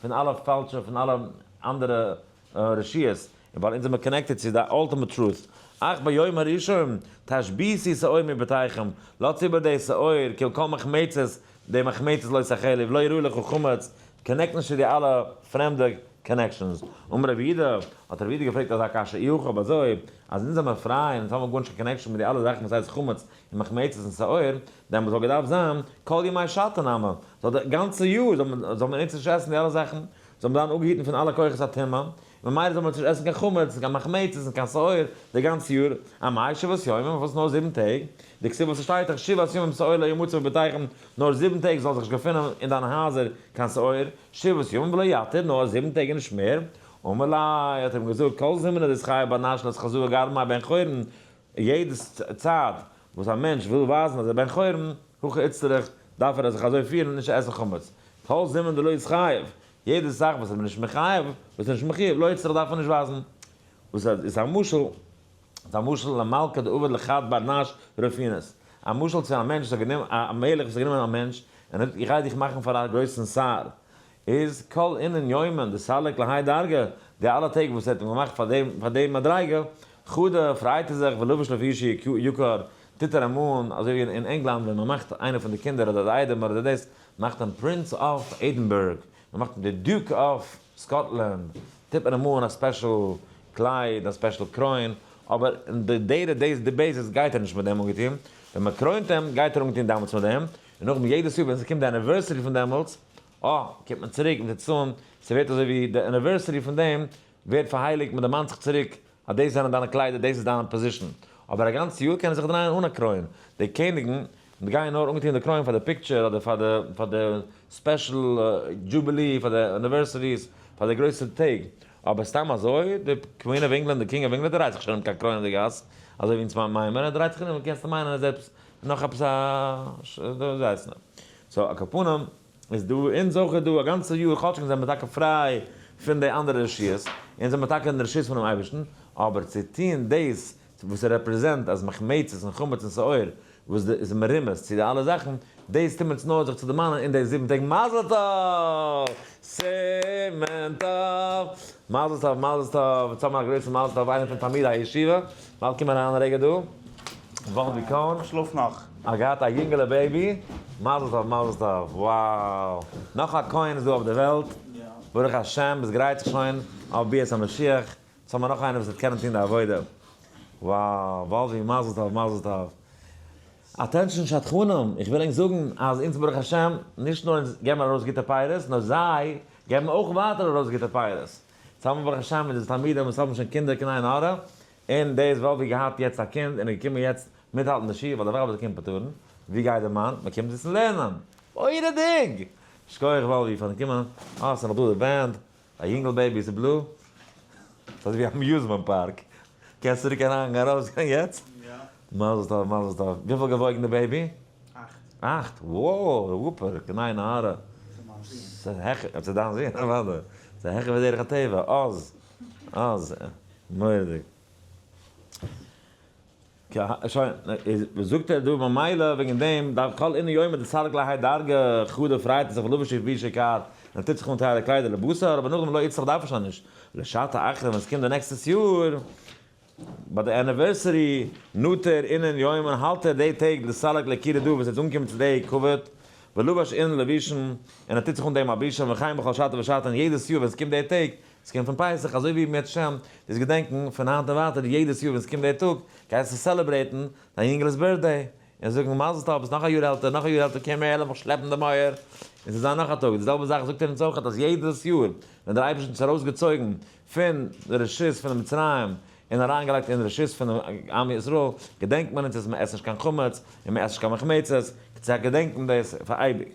פון אלע פאלשע פון אלע אנדערע רשויות, און ווייל אונז זעמער connected צו די ultimate truth, אך ביום הראשון תשביתו שאור מבתיכם, לאזטס איבער די שאור, כי כל מחמצת, די מחמצת לא תאכלו, ולא יראה לך חמץ, connect נישט צו די אלע פרעמדע connections. אמר רבי יהודה, האט רבי יהודה געפרעגט אזא קשיא, אי הכי אויב אזוי, אז אונז זעמער פריי און אונז האבן גארנישט קיין connection מיט די אלע זאכן וואס הייסט חמץ און מחמצת און שאור, דעמאלטס וואלט געדארפט זיין כל ימי שתא נמי, זאל די גאנצע יאר זאל מען זאל מען אונז נישט עסן די אלע זאכן. זאל מען זיין אפגעהיטן פון אלע כוחות הטומאה, ממילא זאל מען נישט עסן קיין חמץ, קיין מחמצת און קיין שאור די גאנצע יאר, אמאי שבעת ימים, פארוואס נאר זיבן טעג? דכתיב וואס עס שטייט דאך שבעת ימים שאור לא ימצא בביתיכם, נאר זיבן טעג זאל זיך נישט געפינען אין דיינע הייזער קיין שאור, שבעת ימים ולא יתר, נאר זיבן טעג און נישט מער. אמר ליה, האט ער אים געזאגט, כל זימנא דאתחייב בר נש לאתחזאה גרמיה בן חורין, יעדע צייט וואס א מענטש וויל ווייזן אז ער בן חורין, הכי איצטריך, דארף ער זיך אזוי פירן און נישט עסן חמץ. כל זימנא דלא אתחייב, יעדע זאך וואס איז נישט מחייב, וואס איז נישט מחויב, לא איצטריך דארף מען נישט ווייזן. וואס איז א משל? איז א משל למלכא דעבד לחד בר נש רפינס. א משל צו א מענטש וואס האט גענומען, א מלך וואס האט גענומען א מענטש און האט איך גיי דיך מאכן פאר א גרויסן שר. איז כל אינון יומין דסליק להאי דרגא, די אלע טעג וואס ער האט אים געמאכט פאר דעם פאר דעם מדריגה, חדא, פרייט ער זיך ולבש לבושי יקר, טוט ער אים אן, אזוי ווי אין ענגלאנד ווען מען מאכט איינער פון די קינדער אדער די איידעם אדער דאס, מאכט אים Prince of Edinburgh, מען מאכט אים די Duke of Scotland, טוט מען אים אן א special קלייד, א special קרוין, אבער אין די day to day basis גייט ער נישט מיט דעם אנגעטון, ווען מען קרוינט אים גייט ער אנגעטון דעמאלטס מיט דעם, און נאכדעם יעדעס יאר ווען ס'קומט די anniversary פון דעמאלטס, אה, קומט מען צוריק מיט די צאן, ס'ווערט אזוי ווי די anniversary פון דעם ווערט פארהייליגט, מען דערמאנט זיך צוריק אז דאס זענען דיינע קליידער, דאס איז דיין position. אבער א גאנץ יאר קענען זיך דרייען אן א קרוין. די קעניגן גייען נאר אנגעטון די קרוין פאר די picture אדער פאר די פאר די special jubilee, פאר די anniversaries, פאר די גרויסע טעג. אבער סתם אזוי, די Queen of England, די King of England דרייט זיך שוין ארום קיין קרוין אין די גאס, אזוי ווי אונז מיינען מיר, ער דרייט זיך ארום, קענסטו מיינען אז עפעס נאך עפעס א ווייס נישט. so על כל פנים איז דא אונז אויך דא א גאנצע יאר כאטש אונז זעמיר טאקע פריי פון די אנדערע רשויות, אונז זעמיר טאקע אין די רשות פונעם אייבערשטן, אבער צו טון דאס וואס represent אז מחמצת און חמץ און שאור וואס איז מרומז צו די אלע זאכן, דאס טוט מען אונז נאר זיך צו דערמאנען אין די זיבן טעג מזל טוב! סימן טוב! מזל טוב מזל טוב! אונז האבן א גרויסן מזל טוב איינער פון תלמידי הישיבה, באלד קום אריין א רגע דא, וואלווי קאהן. כ'שלאף נאך. האט געהאט א יונגעלע baby, מזל טוב מזל טוב, wow, נאך א כהן איז דא אויף די וועלט, ברוך השם, עס גרייט זיך שוין אויף ביאת המשיח, יעצט האבן מיר נאך איינער וואס וועט קענען טון די עבודה, wow, וואלווי מזל טוב מזל טוב. attention שדכנים, איך וויל ענק זאגן אז אונז ברוך השם, נישט נאר אונז געבן ארויס גוטע פירות, נאר זיי געבן אויך ווייטער ארויס גוטע פירות. יעצט האבן מיר ברוך השם אונזערע תלמידים וואס האבן שוין קינדער קיין עין הרע, און דאס וואלווי געהאט יעצט א קינד און איז געקומען יעצט מיטהאלטן די שיעור ווייל די ווייב האט געקומט פטר'ן, ווי גייט די מאן? מען קומט זיצן לערנען! מורא'דיג! שכוח וואלווי פארן קומען, אה ס'איז נאך דא די band, א יונגל baby ס'איז בלוי, ס'איז אזויווי amusement park, קענסט צוריק אריין גיין ארויס גיין יעצט? מזל טוב מזל טוב, וויפיל געוואויגן די baby? אכט. אכט? wow, וואפער, קיין עין הרע. ס'איז העכער, ס'איז דיין זון אוודאי, ס'איז העכער ווי דרך הטבע, אז, אז, מורא'דיג. שוין, איז וואס זאגט ער דא ממילא וועגן דעם דארף כל אינון יומין דסליק להאי דרגא חדא פרייט זיך ולבש לבושי יקר און טוט זיך אן טייערע קליידער לבשר אבער נאכדעם לא איצטריך דארף ער שוין נישט לשעתה אחרא ווען עס קומט די נעקסטעס יאר ביי די anniversary נוטר אינון יומין האלט ער די טעג דסליק לקירה דא וואס ער איז אנגעקומען צו די כבוד ולבש אינון לבושין און ער טוט זיך אן די מלבושים וכן בכל שעתה ושעתה און יעדעס יאר ווען עס קומט די טעג עס קומט פון פסח אזוי ווי אם ירצה השם דאס געדענקן פון היינט און ווייטער יעדעס יאר ווען עס קומט דער טאג גייסטו celebrate ן דיין יונגעלעס birthday און זאגן מזל טוב ביסט נאך א יאר עלטער נאך א יאר עלטער קום הער לאמיך שלעפן די מויער און ס'זאל זיין נאך א טאג די זעלבע זאך זאגט ער אונז אויך אז יעדעס יאר ווען דער אייבערשטער האט אונז ארויסגעצויגן פון די רשות פון מצרים און אריינגעלייגט אין רשות פון עם ישראל געדענקט מען אונז אז מען עסט נישט קיין חמץ און מען עסט נישט קיין מחמצת צו געדענקן דאס פאר אייביג.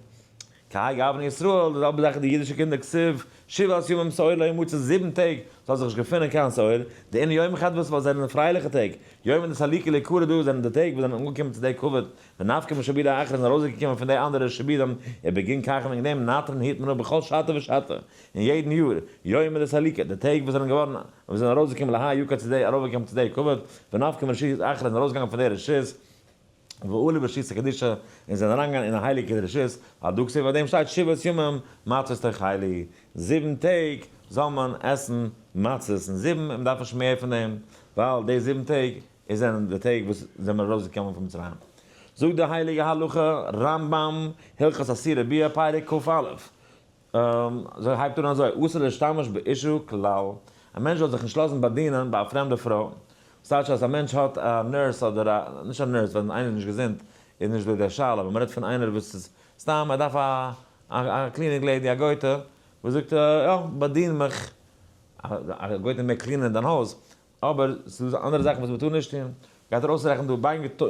כהאי גוונא ישראל, די זעלבע זאך איז די אידישע קינדער כתיב שבעת ימים שאור לא ימצא זיבן טעג זאל זיך נישט געפינען קיין שאור, דאינון יומין חדוות ווייל זענען פרייליכע טעג, יומין דסליקו ליקרא דא זענען די טעג וואס זענען אנגעקומען צו די כבוד, ונפקא משעבודי אחרא זענען ארויסגעקומען פון די אנדערע שעבודים, ובגין כך וועגן דעם נטרין היט מען אפ בכל שעתא ושעתא, אין יעדן יאר, יומין דסליקו, די טעג וואס זענען געווארן וואס זענען ארויסגעקומען להאי יקר צו די ארויפגעקומען צו די כבוד, ונפקא מרשות אחרא זענען ארויסגעגאנגען פון די רשות, ועלו ברשות הקדושה, און זענען אריינגעגאנגען אין א הייליגע רשות, על דא כתיב אויף דעם שטייט שבעת ימים מצות תאכלו, זיבן טעג זאל מען עסן מצות, און זיבן, און מען דארף נישט מער פון דעם, ווייל די זיבן טעג איז זענען די טעג וואס זענען ארויסגעקומען פון מצרים. זאגט די הייליגע הלכה, רמב ם, הלכות איסורי ביאה, פרק כ א, זוי הייבט אן אזוי, אסור להשתמש באשה כלל, א מענטש זאל זיך נישט לאזן באדינען ביי א פרעמדע פרוי, וואס טייטש אז א מענטש האט א nurse אדער א, נישט א nurse, ווען איינער איז נישט געזונט איז נישט דא די שאלה, אבער מען רעדט פון איינער וואס איז סתם ער דארף א א cleaning lady א גויטע, וואס זאגט, יא, באדין מיך, א גויטע מעג clean ען דיין הויז, אבער ס'איז דא אנדערע זאכן וואס מ'טאר נישט טון, גייט ער אויסרעכענען דא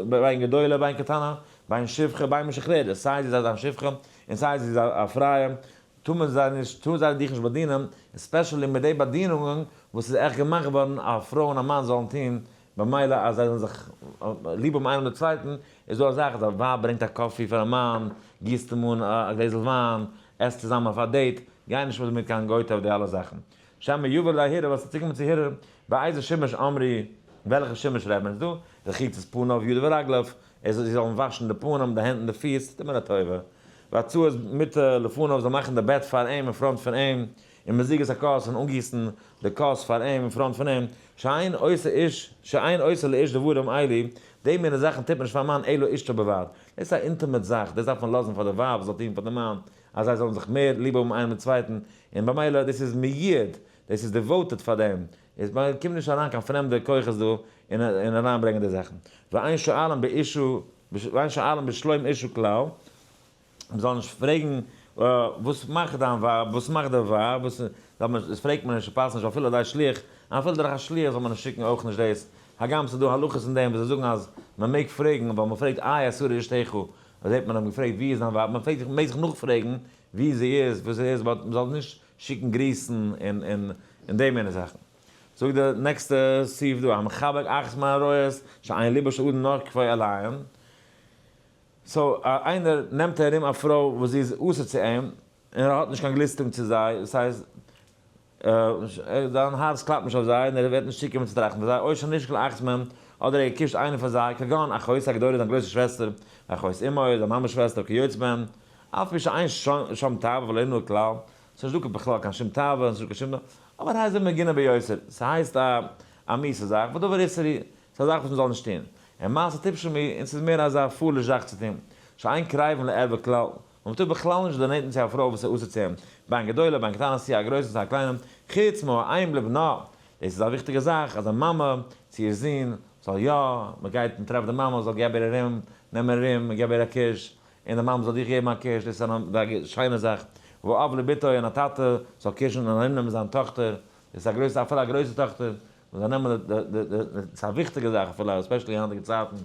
בין גדולה בין קטנה, בין שפחה בין משוחררת, סיי זי איז א שפחה און סיי זי איז א פרייע, טאר מען זיי נישט, טאר זיי דיך נישט באדינען, especially מיט די באדינונגען וואס איז עכט געמאכט געווארן א פרוי און א מאן זאלן טון, במילא אז זיי זאלן זיך ליב האבן איינעם דעם צווייטן, איז דא א זאך אז א ווייב ברענגט א coffee פאר א מאן, גיסט אים אן א גלעזל וויין, עסט צוזאמען אויף א date, גיי נישט מיט קיין גויטע אויף די אלע זאכן. שמא יבא לידי הרהור וואס איז צוגעקומען צו הרהור, באיזה שימוש אמרו, וועלכע שימוש רעדט מען איז דא, רחיצת פניו ידיו ורגליו, ער זאל זיי זאלן וואשן די פנים, די הענט און די פיס, טוט מען א טובה. והצעת מיטה לפניו זאל מאכן די בעט פאר אים אין front פון אים, און מזיגת הכוס און אנגיסן די כוס פאר אים אין front פון אים, שאין עושה איש, שאין עושה לאיש דברים אלו, די מינע זאכן טוט מען נישט פארן מאן אלא אשתו בלבד. דאס איז א intimate זאך, דאס דארף מען לאזן פאר די ווייב זאל טון פאר די מאן, אז זיי זאלן זיך מער ליב האבן איינער מיט צווייטן, און במילא דאס איז מיועד, דאס איז devoted פאר דעם, איז במילא קומט נישט אריין קיין פרעמדע כוחות דא און און אריינברענגען די זאכן. ואין שואלין באשה, ואין שואלין בשלום אשה כלל, מען זאל נישט פרעגן וואס מאכט דיין ווייב, וואס מאכט די ווייב, וואס, דאס פרעגט מען נישט, ס'פאסט נישט אפילו די שליח, אפילו דורך א שליח זאל מען נישט שיקן אויך נישט דאס, הגם ס'איז דא הלכות אין דעם וואס זיי זאגן אז מען מעג פרעגן, ווייל מען פרעגט איה שרה אשתך, אזוי האט מען אים געפרעגט ווי איז דיין ווייב, מען פרעגט זיך, מען מעג זיך נאכפרעגן ווי זי איז, וואס זי איז, but מען זאל נישט שיקן גריסן און און און די מינע זאכן. זאגט די נעקסטע סעיף דא, המחבק אחת מהעריות שאין לבו של אדם נוקפו עליהן, so איינער נעמט ארום א פרוי וואס זי איז אסור צו אים, און ער האט נישט קיין גליסטונג צו זיי, דאס הייסט, זיין הארץ קלאפט נישט אויף זיי און ער ווערט נישט צוקומען צו טראכטן פון זיי, או שנישק לאחת מהם, אדער ער געקושט איינע פון זיי, כגון אחותו הגדולה זיין גרויסע שוועסטער, ואחות אמו זיין מאמע'ס שוועסטער, וכיוצא בהם, אף על פי שאין שם תאווה ולא ענוי כלל, ס'איז נישט דא בכלל קיין שום תאווה, ס'איז נישט דא קיין שום, אבער הייסט זה מגונה ביותר, ס'הייסט א א מיאוס'ע זאך, ודבר איסור הוא, ס'איז א זאך וואס מ'זאל נישט טון, און מעשה טיפשים הוא, און ס'איז מער אזא foolish זאך צו טון, שאין קרבין לערווה כלל, און מ'טאר בכלל נישט דערנענטן צו א פרוי וואס איז אסור צו אים, בין גדולה בין קטנה סיי א גרויסן סיי א קליינעם, חוץ מהאם לבנה, דאס איז א וויכטיגע זאך אז א מאמע צו איר זון זאל יא, מ'גייט און טרעפט די מאמע זאל געב איר ארום, נעם איר ארום און געב איר א קוש, און די מאמע זאל דיך געבן א קוש, דאס איז א שיינע זאך, ואב לבתו און א טאטע זאל קושן און ארומנעמען זיין טאכטער, דאס איז א גרויסע אפילו א גרויסע טאכטער, מ'זאל נעמען די די די, ס'איז א וויכטיגע זאך אפילו, especially היינטיגע צייטן.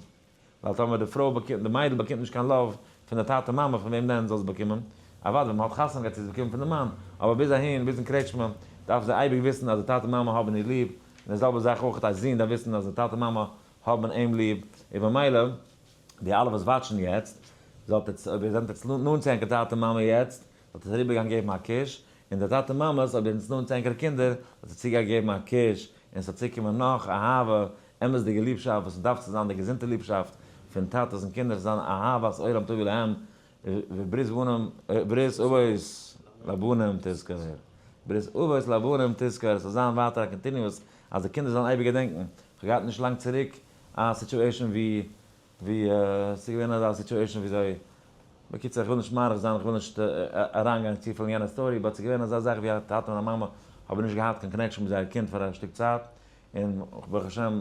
ווייל טאמער די פרוי באקומט, די מיידל באקומט נישט קיין love פון די טאטע מאמע פון וועם דען זאל זי באקומען? אוודאי ווען מען האט חתונה גייט זי עס באקומען פון די מאן, אבער ביז אהין, ביזן קרעטשמע, דארף זי אייביג וויסן אז די טאטע מאמע האבן איר ליב, און די זעלבע זאך אויך א זון דארף וויסן אז די טאטע מאמע האבן אים ליב, און במילא די אלע וואס watch ן יעצט, זאלט עטס, אויב איר זענט עטס נאנט צו ענקער טאטע מאמע יעצט, זאלט עטס אריבערגיין געבן א קוש, און די טאטע מאמעס, אויב איר זענט נאנט צו ענקערע קינדער, זאלט עטס צוגיין געבן א קוש, און ס'זאל צוקומען נאך אהבה, אמת'דיגע ליבשאפט וואס דארף צו זיין די געזונטע ליבשאפט פון טאטעס און קינדער, זיין אהבת עולם תביא להם, וברית בנים, ברית אבות לבנים תזכור, ברית אבות לבנים תזכור, ס'זאל זיין ווייטער א continuous אז די קינדער זאלן אייביג געדענקן, כ'האב געהאט נישט לאנג צוריק א situation ווי ווי ס'איז געווען אזא situation וויאזוי, בקיצור איך וויל נישט מאריך זיין, איך וויל נישט אריינגיין צופיל אין יענע story, but ס'איז געווען אזא זאך ווי א טאטע און א מאמע האבן נישט געהאט קיין connection מיט זייער קינד פאר א שטיק צייט, און ברוך השם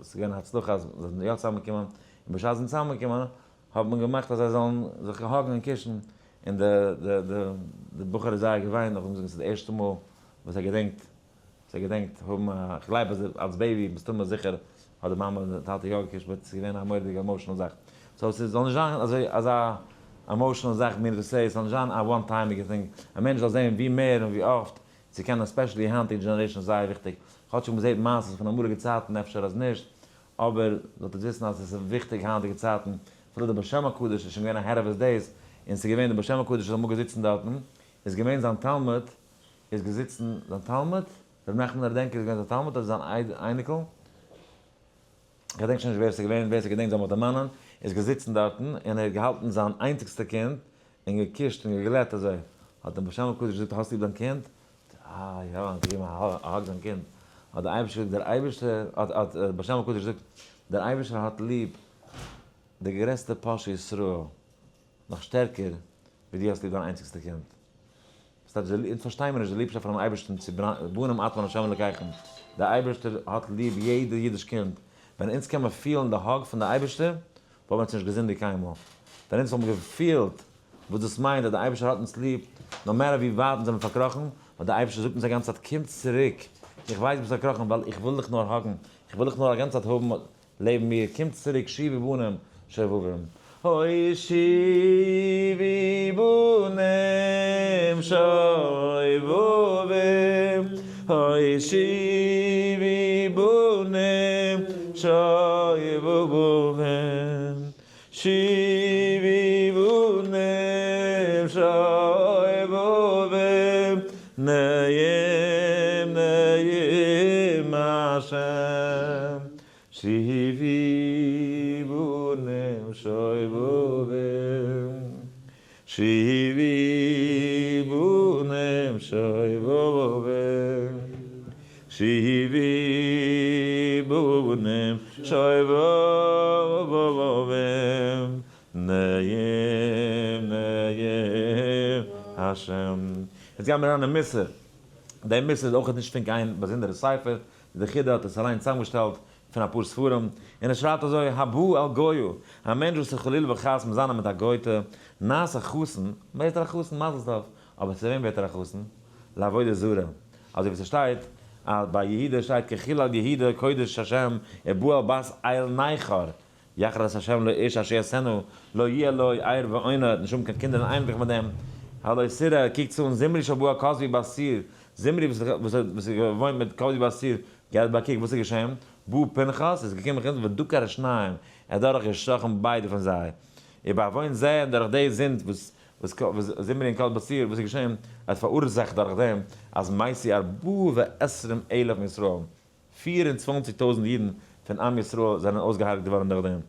ס'איז געווען א הצלחה אז זיי זענען יא צוזאמגעקומען, און בשעת זיי זענען צוזאמגעקומען האט מען געמאכט אז זיי זאלן זיך hug ן און קושן, און די די די די בחור איז זייער געוויינט נאכדעם זאגן ס'איז די ערשטע מאל וואס ער געדענקט וואס ער געדענקט האבן א, כ'גלייב אז אלס baby מסתמא זיכער האט די מאמע און די טאטע יא געקושט but ס'איז געווען א מורא'דיגע emotional זאך, so ס'זאל נישט זיין אזוי אזא emotional זאך meaning to say, ס'זאל נישט זיין א one time איגע thing, א מענטש זאל זען ווי מער און ווי אפט צו קענען especially היינטיגע generation איז זייער וויכטיג, כאטשיג מ'זעט מעשות פון אמאליגע צייטן אפשר אז נישט, אבער זאלט איר וויסן אז עס איז וויכטיג היינטיגע צייטן, אפילו די בעל שם הקדוש איז שוין געווען ahead of his days, און ס'איז געווען די בעל שם הקדוש איז אמאל געזיצן דארטן, איז געווען זיין תלמיד, איז געזיצן זיין תלמיד, ר' נחמן נאראדענקער איז געווען זיין תלמיד אדער זיין אייניקל, כ'געדענק שוין נישט ווער ס'איז געווען, ווער ס'געדענקט זאל מיך דערמאנען, איז געזיצן דארטן און ער האט געהאלטן זיין איינציגסטע קינד און געקושט און געגלעט אזוי, האט דער בעל שם הקדוש געזאגט האסט ליב דיין קינד? אה יא, האט ער געגעבן א hug זיין קינד, האט דער אייבערשטער געזאגט דער אייבערשטער, האט האט דער בעל שם הקדוש געזאגט דער אייבערשטער האט ליב די גרעסטע פושע ישראל נאך שטערקער ווי דו האסט ליב דיין איינציגסטע קינד. ס'טייטש די אונז פארשטיי מיר נישט די ליבשאפט פונעם אייבערשטן צו בנים אתם לה' אלקיכם, דער אייבערשטער האט ליב יעדע אידיש קינד, ווען אונז קען מען פילן די hug פון די אייבערשטער וואלט מען אונז נישט געזינדיגט קיינמאל, ווען אונז וואלט מען געפילט. וואס דאס מיינט אז דער אייבערשטער האט אונז ליב, no matter ווי ווייט אונז זענען פארקראכן, ווייל דער אייבערשטער זאגט אונז א גאנצע צייט קום צוריק, איך ווייס ביסט פארקראכן ווייל איך וויל דיך נאר hug ן, איך וויל דיך נאר א גאנצע צייט האבן לעבן מיר, קום צוריק שובו בנים שובבים. אוי שובו בנים שובבים, אוי שובו בנים שובבים, שובו בנים שובבים, נעים נעים השם, שובו בנים שובבים, שובו בנים שובבים, שובו בנים שובבים, נעים נעים השם. יעצט גיימיר אריין אין מוסר. די מוסר איז אויך נישט פון קיין באזונדערע ספר, די חידא האט עס אליין צוזאמגעשטעלט פון אפאר ספרים, און ער שרייבט אזוי, הבא על גויה, א מענטש וואס איז חלילה וחס מזנה מיט א גוי'טע, נעשה חתן, ווערט ער א חתן, מזל טוב, אבער צו וועם ווערט ער א חתן? לעבודה זרה, אזוי ווי ס'שטייט אז ביי יהודה שטייט כי חילל יהודה קודש השם ובא אל בת אל נכר, יכרת השם לו איש אשר יעשנו, לא יהיה לו ער ואונן, נישט האבן קיין קינדער און אייניקלעך מיט דעם, הלא תראה, קוקט צו אן זמרי שבא אל כזבי בת צור, זמרי וואס איז געוואוינט מיט כזבי בת צור, געב א קוק וואס איז געשען, בא פנחס, איז געקומען פנחס ודקר את שניהם, ער האט דורך געשטאכן ביידע פון זיי, ובעוון זה, און דורך די זינד וואס זמרי און כזבי בת צור, וואס איז געשען, ער האט פאראורזאכט דורך דעם אז מתו ארבעה ועשרים אלף מישראל, 24,000 אידן פון עם ישראל זענען אויסגעהארגט געווארן דורך דעם.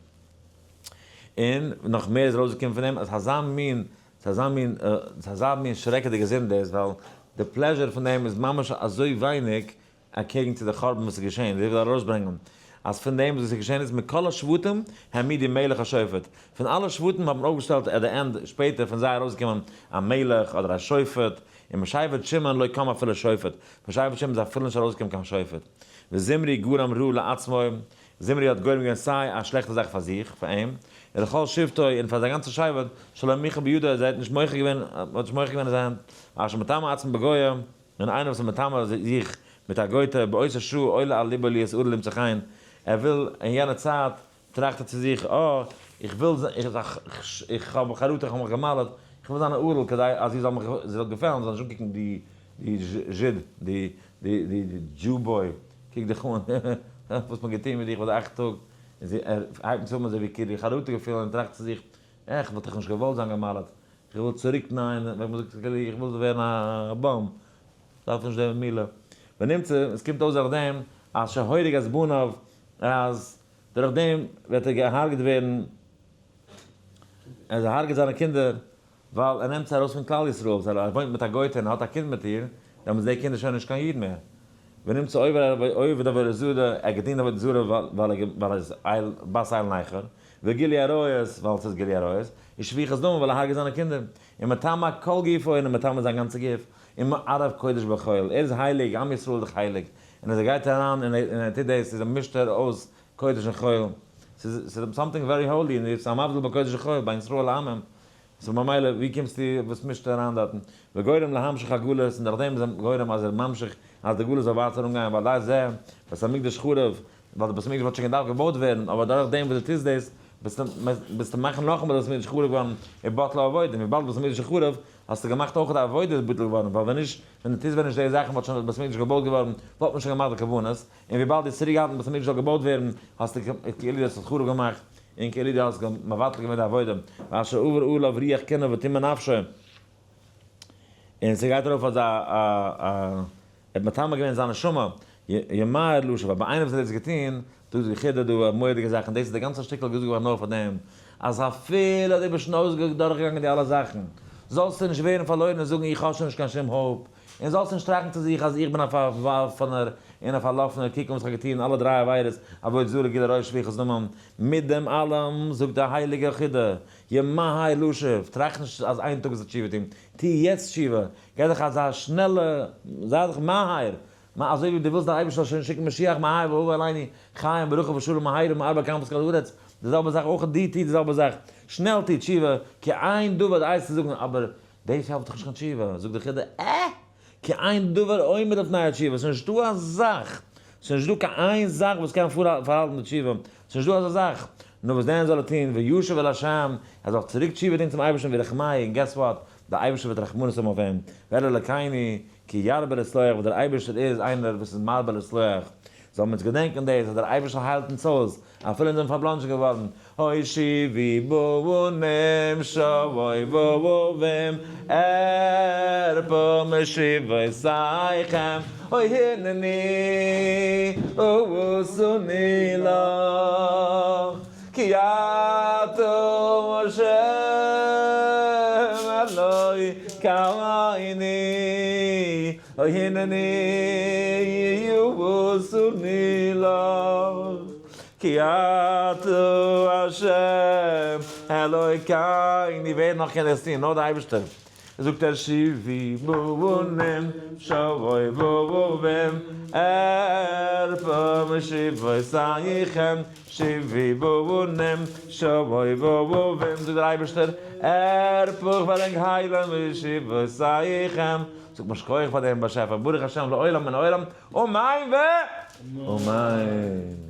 און נאך מער איז ארויסגעקומען פון דעם אז אזא מין, ס'איז אזא מין, ס'איז אזא מין שרעקעדיגע זינד דאס, ווייל די pleasure פון דעם איז ממש אזוי ווייניג אקעגן צו די חורבן וואס איז געשען. דאס וויל ארויסברענגען אז פון דעם וואס איז געשען איז מכל השבטים העמידו מלך ושופט. פון אלע שבטים האט מען אויפגעשטעלט at the end שפעטער פון זיי ארויסגעקומען א מלך אדער א שופט, און משבט שמעון לא קם אפילו שופט, פון שבט שמעון איז אפילו נישט ארויסגעקומען קיין שופט. וזמרי גרם רעה לעצמו, זמרי האט גורם געווען סיי א שלעכטע זאך פאר זיך, פאר אים, און לכל שבטו, און פאר זיין גאנצע שבט, שלא מיחה בידו, אז ער האט נישט מוחה געווען, האט נישט מוחה געווען אין זיין האנט, אשר מטמא עצמו בגויה, און איינער וואס איז מטמא זיך מיט א גוי'טע, באותה שעה עולה על ליבו להיות ערל למצוא חן, ער וויל אין יענע צייט, טראכט ער צו זיך, אה, איך וויל זיין, איך האב חרטה, איך האב מיך גע'מל'ט, איך וויל זיין א ערל כדי אז זי זאל מיך, זי זאל געפעלן, זי זאל נישט אנקוקן די, די זשיד, די, די, די Jew boy, קוק דיך אן, וואס מ'האט געטון מיט דיך ביי די אכט טאג, און זי, ער הייבט נישט אן אזוי ווי כאילו חרטה געפילן און טראכט צו זיך, עך, וואלט איך נישט געוואלט זיין גע'מל'ט, איך וויל צוריק ניין, ווען מ'זאגט כאילו איך וויל ווערן א bum, דארף נישט די מילה. ונמצא, עס קומט אויס דורך דעם, אז שהורג את בניו, אז דורך דעם וועט ער געהארגעט ווערן, ער הארגעט זיינע קינדער, ווייל ער נעמט זיי ארויס פון כלל ישראל, ווייל ער וואוינט מיט א גוי'טע און ער האט א קינד מיט איר, דעמאלטס די קינד איז שוין נישט קיין איד מער. ונמצא עובר עובד עבודה זרה, ער האט געדינט עבודה זרה ווייל ער איז בת אל נכר, וגילוי עריות, ווייל עס איז גילוי עריות, און שפיכת דמים, ווייל ער הארגעט זיינע קינדער, און מטמא כל גופו, און ער מטמא זיין גאנצע גוף, און מערב קודש בחול, ער איז הייליג, עם ישראל איז דאך הייליג, און אז ער גייט אריין און ער טוט דאס איז ער מישט ער אויס קודש און חול, ס'איז something very holy, און ס'איז א מבדיל בין קודש לחול, בין ישראל לעמים, so ממילא ווי קומסטו וואס מישסטו אריין דארטן, וגורם להמשך הגלות, און דורך דעם איז ער גורם אז ער ממשיך אז די גלות זאל ווייטער אנגיין, ועל ידי זה בית המקדש חרב, ווייל די בית המקדש וואלט שוין געדארפט געבויט ווערן, אבער דורך דעם וואס דו טוסט דאס, ביסטו מאכן נאכאמאל די בית המקדש חרוב געווארן, ובטלה העבודה, און וויבאלד בית המקדש איז חרוב, האסטו געמאכט אויך די עבודה איז בטל געווארן, ווייל ווען נישט, ווען דו טוסט ווען נישט די זאכן וואלט שוין די בית המקדש געבויט געווארן, וואלט מען שוין געמאכט די כוונות, און וויבאלד דו האסט צוריקגעהאלטן בית המקדש זאל געבויט ווערן, האסטו כאילו דו האסט עס חרוב געמאכט, און כאילו דו האסט מבטל געווען די עבודה, ואשר עבר עליו רוח קנאה וטמא נפשו, און ס'גייט ארויף אזא א א ער האט מטמא געווען זיין נשמה, ימהר לשוב, אבער איינער וואס האט דאס געטון, דא איז די חידא דא א מורא'דיגע זאך, און דאס איז די גאנצע שטיקל געזאגט געווארן נאר פאר דעם, אז אפילו דו ביסט שוין אויסדורכגעגאנגען די אלע זאכן, זאלסטו נישט ווערן פארלוירן און זאגן איך האב שוין נישט קיין שום hope, און זאלסט נישט טראכטן צו זיך אז איך בין א פארווארפענער און א פארלאפענער, קוק אן וואס איך האב געטון, אלע דריי עבירות, עבודה זרה, גילוי עריות, שפיכות דמים, מיט דעם אלעם, זאגט דער הייליגער חידא, ימהר לשוב, טראכט נישט אז איין טאג וועסטו תשובה טון, טו יעצט תשובה, גיב דיך אזא שנעלע, זיי דיך מהר, מה אזוי ווי דו ווילסט דער אייבערשטער זאל שוין שיקן משיח מהר והבא עלינו חיים ברכה ושלום מהרה מארבע כנפות כל הארץ, די זעלבע זאך אויך דו טו די זעלבע זאך, שנעל טו תשובה, כי אין דבר, די אייז צו זאגן אבער דאס העלפט דאך נישט קיין תשובה, זאגט דער חידא, ע! כי אין דבר עומד לפני התשובה, ס'איז נישטא א זאך, ס'איז נישטא קיין איין זאך וואס קען פארהאלטן די תשובה, ס'איז נישטא אזא זאך, נו וואס דען זאל ער טון, וישוב אל ה', ער זאל צוריק תשובה טון צום אייבערשטן וירחמהו, און guess what, דער אייבערשטער וועט רחמנות האבן אויף אים, ואל אלקינו, כי ירבה לסלוח, ווייל דער אייבערשטער איז איינער וואס איז מרבה לסלוח, זאלן מיר אונז געדענקען דאס אז דער אייבערשטער היילט אונז אויס, אפילו אונז זענען פארבלאנדזשט געווארן, הושיבי בנים שובבים ארפא משיבותיכם, אוי הנני עשני לך, כי אתה ה' אלוקינו, אוי הנני עשני לך. כי אתה השם אלוקינו, ווער נאך קען דאס טון? נאר דער אייבערשטער. זאגט ער השיבי בנים שובבים ארפא משובותיכם, השיבי בנים שובבים, זאגט דער אייבערשטער, ארפא איך וועל ענק היילן משובותיכם, זאגט מען שכוח פאר דעם באשעפער, ברוך השם לעולם מן עולם, אמן ואמן.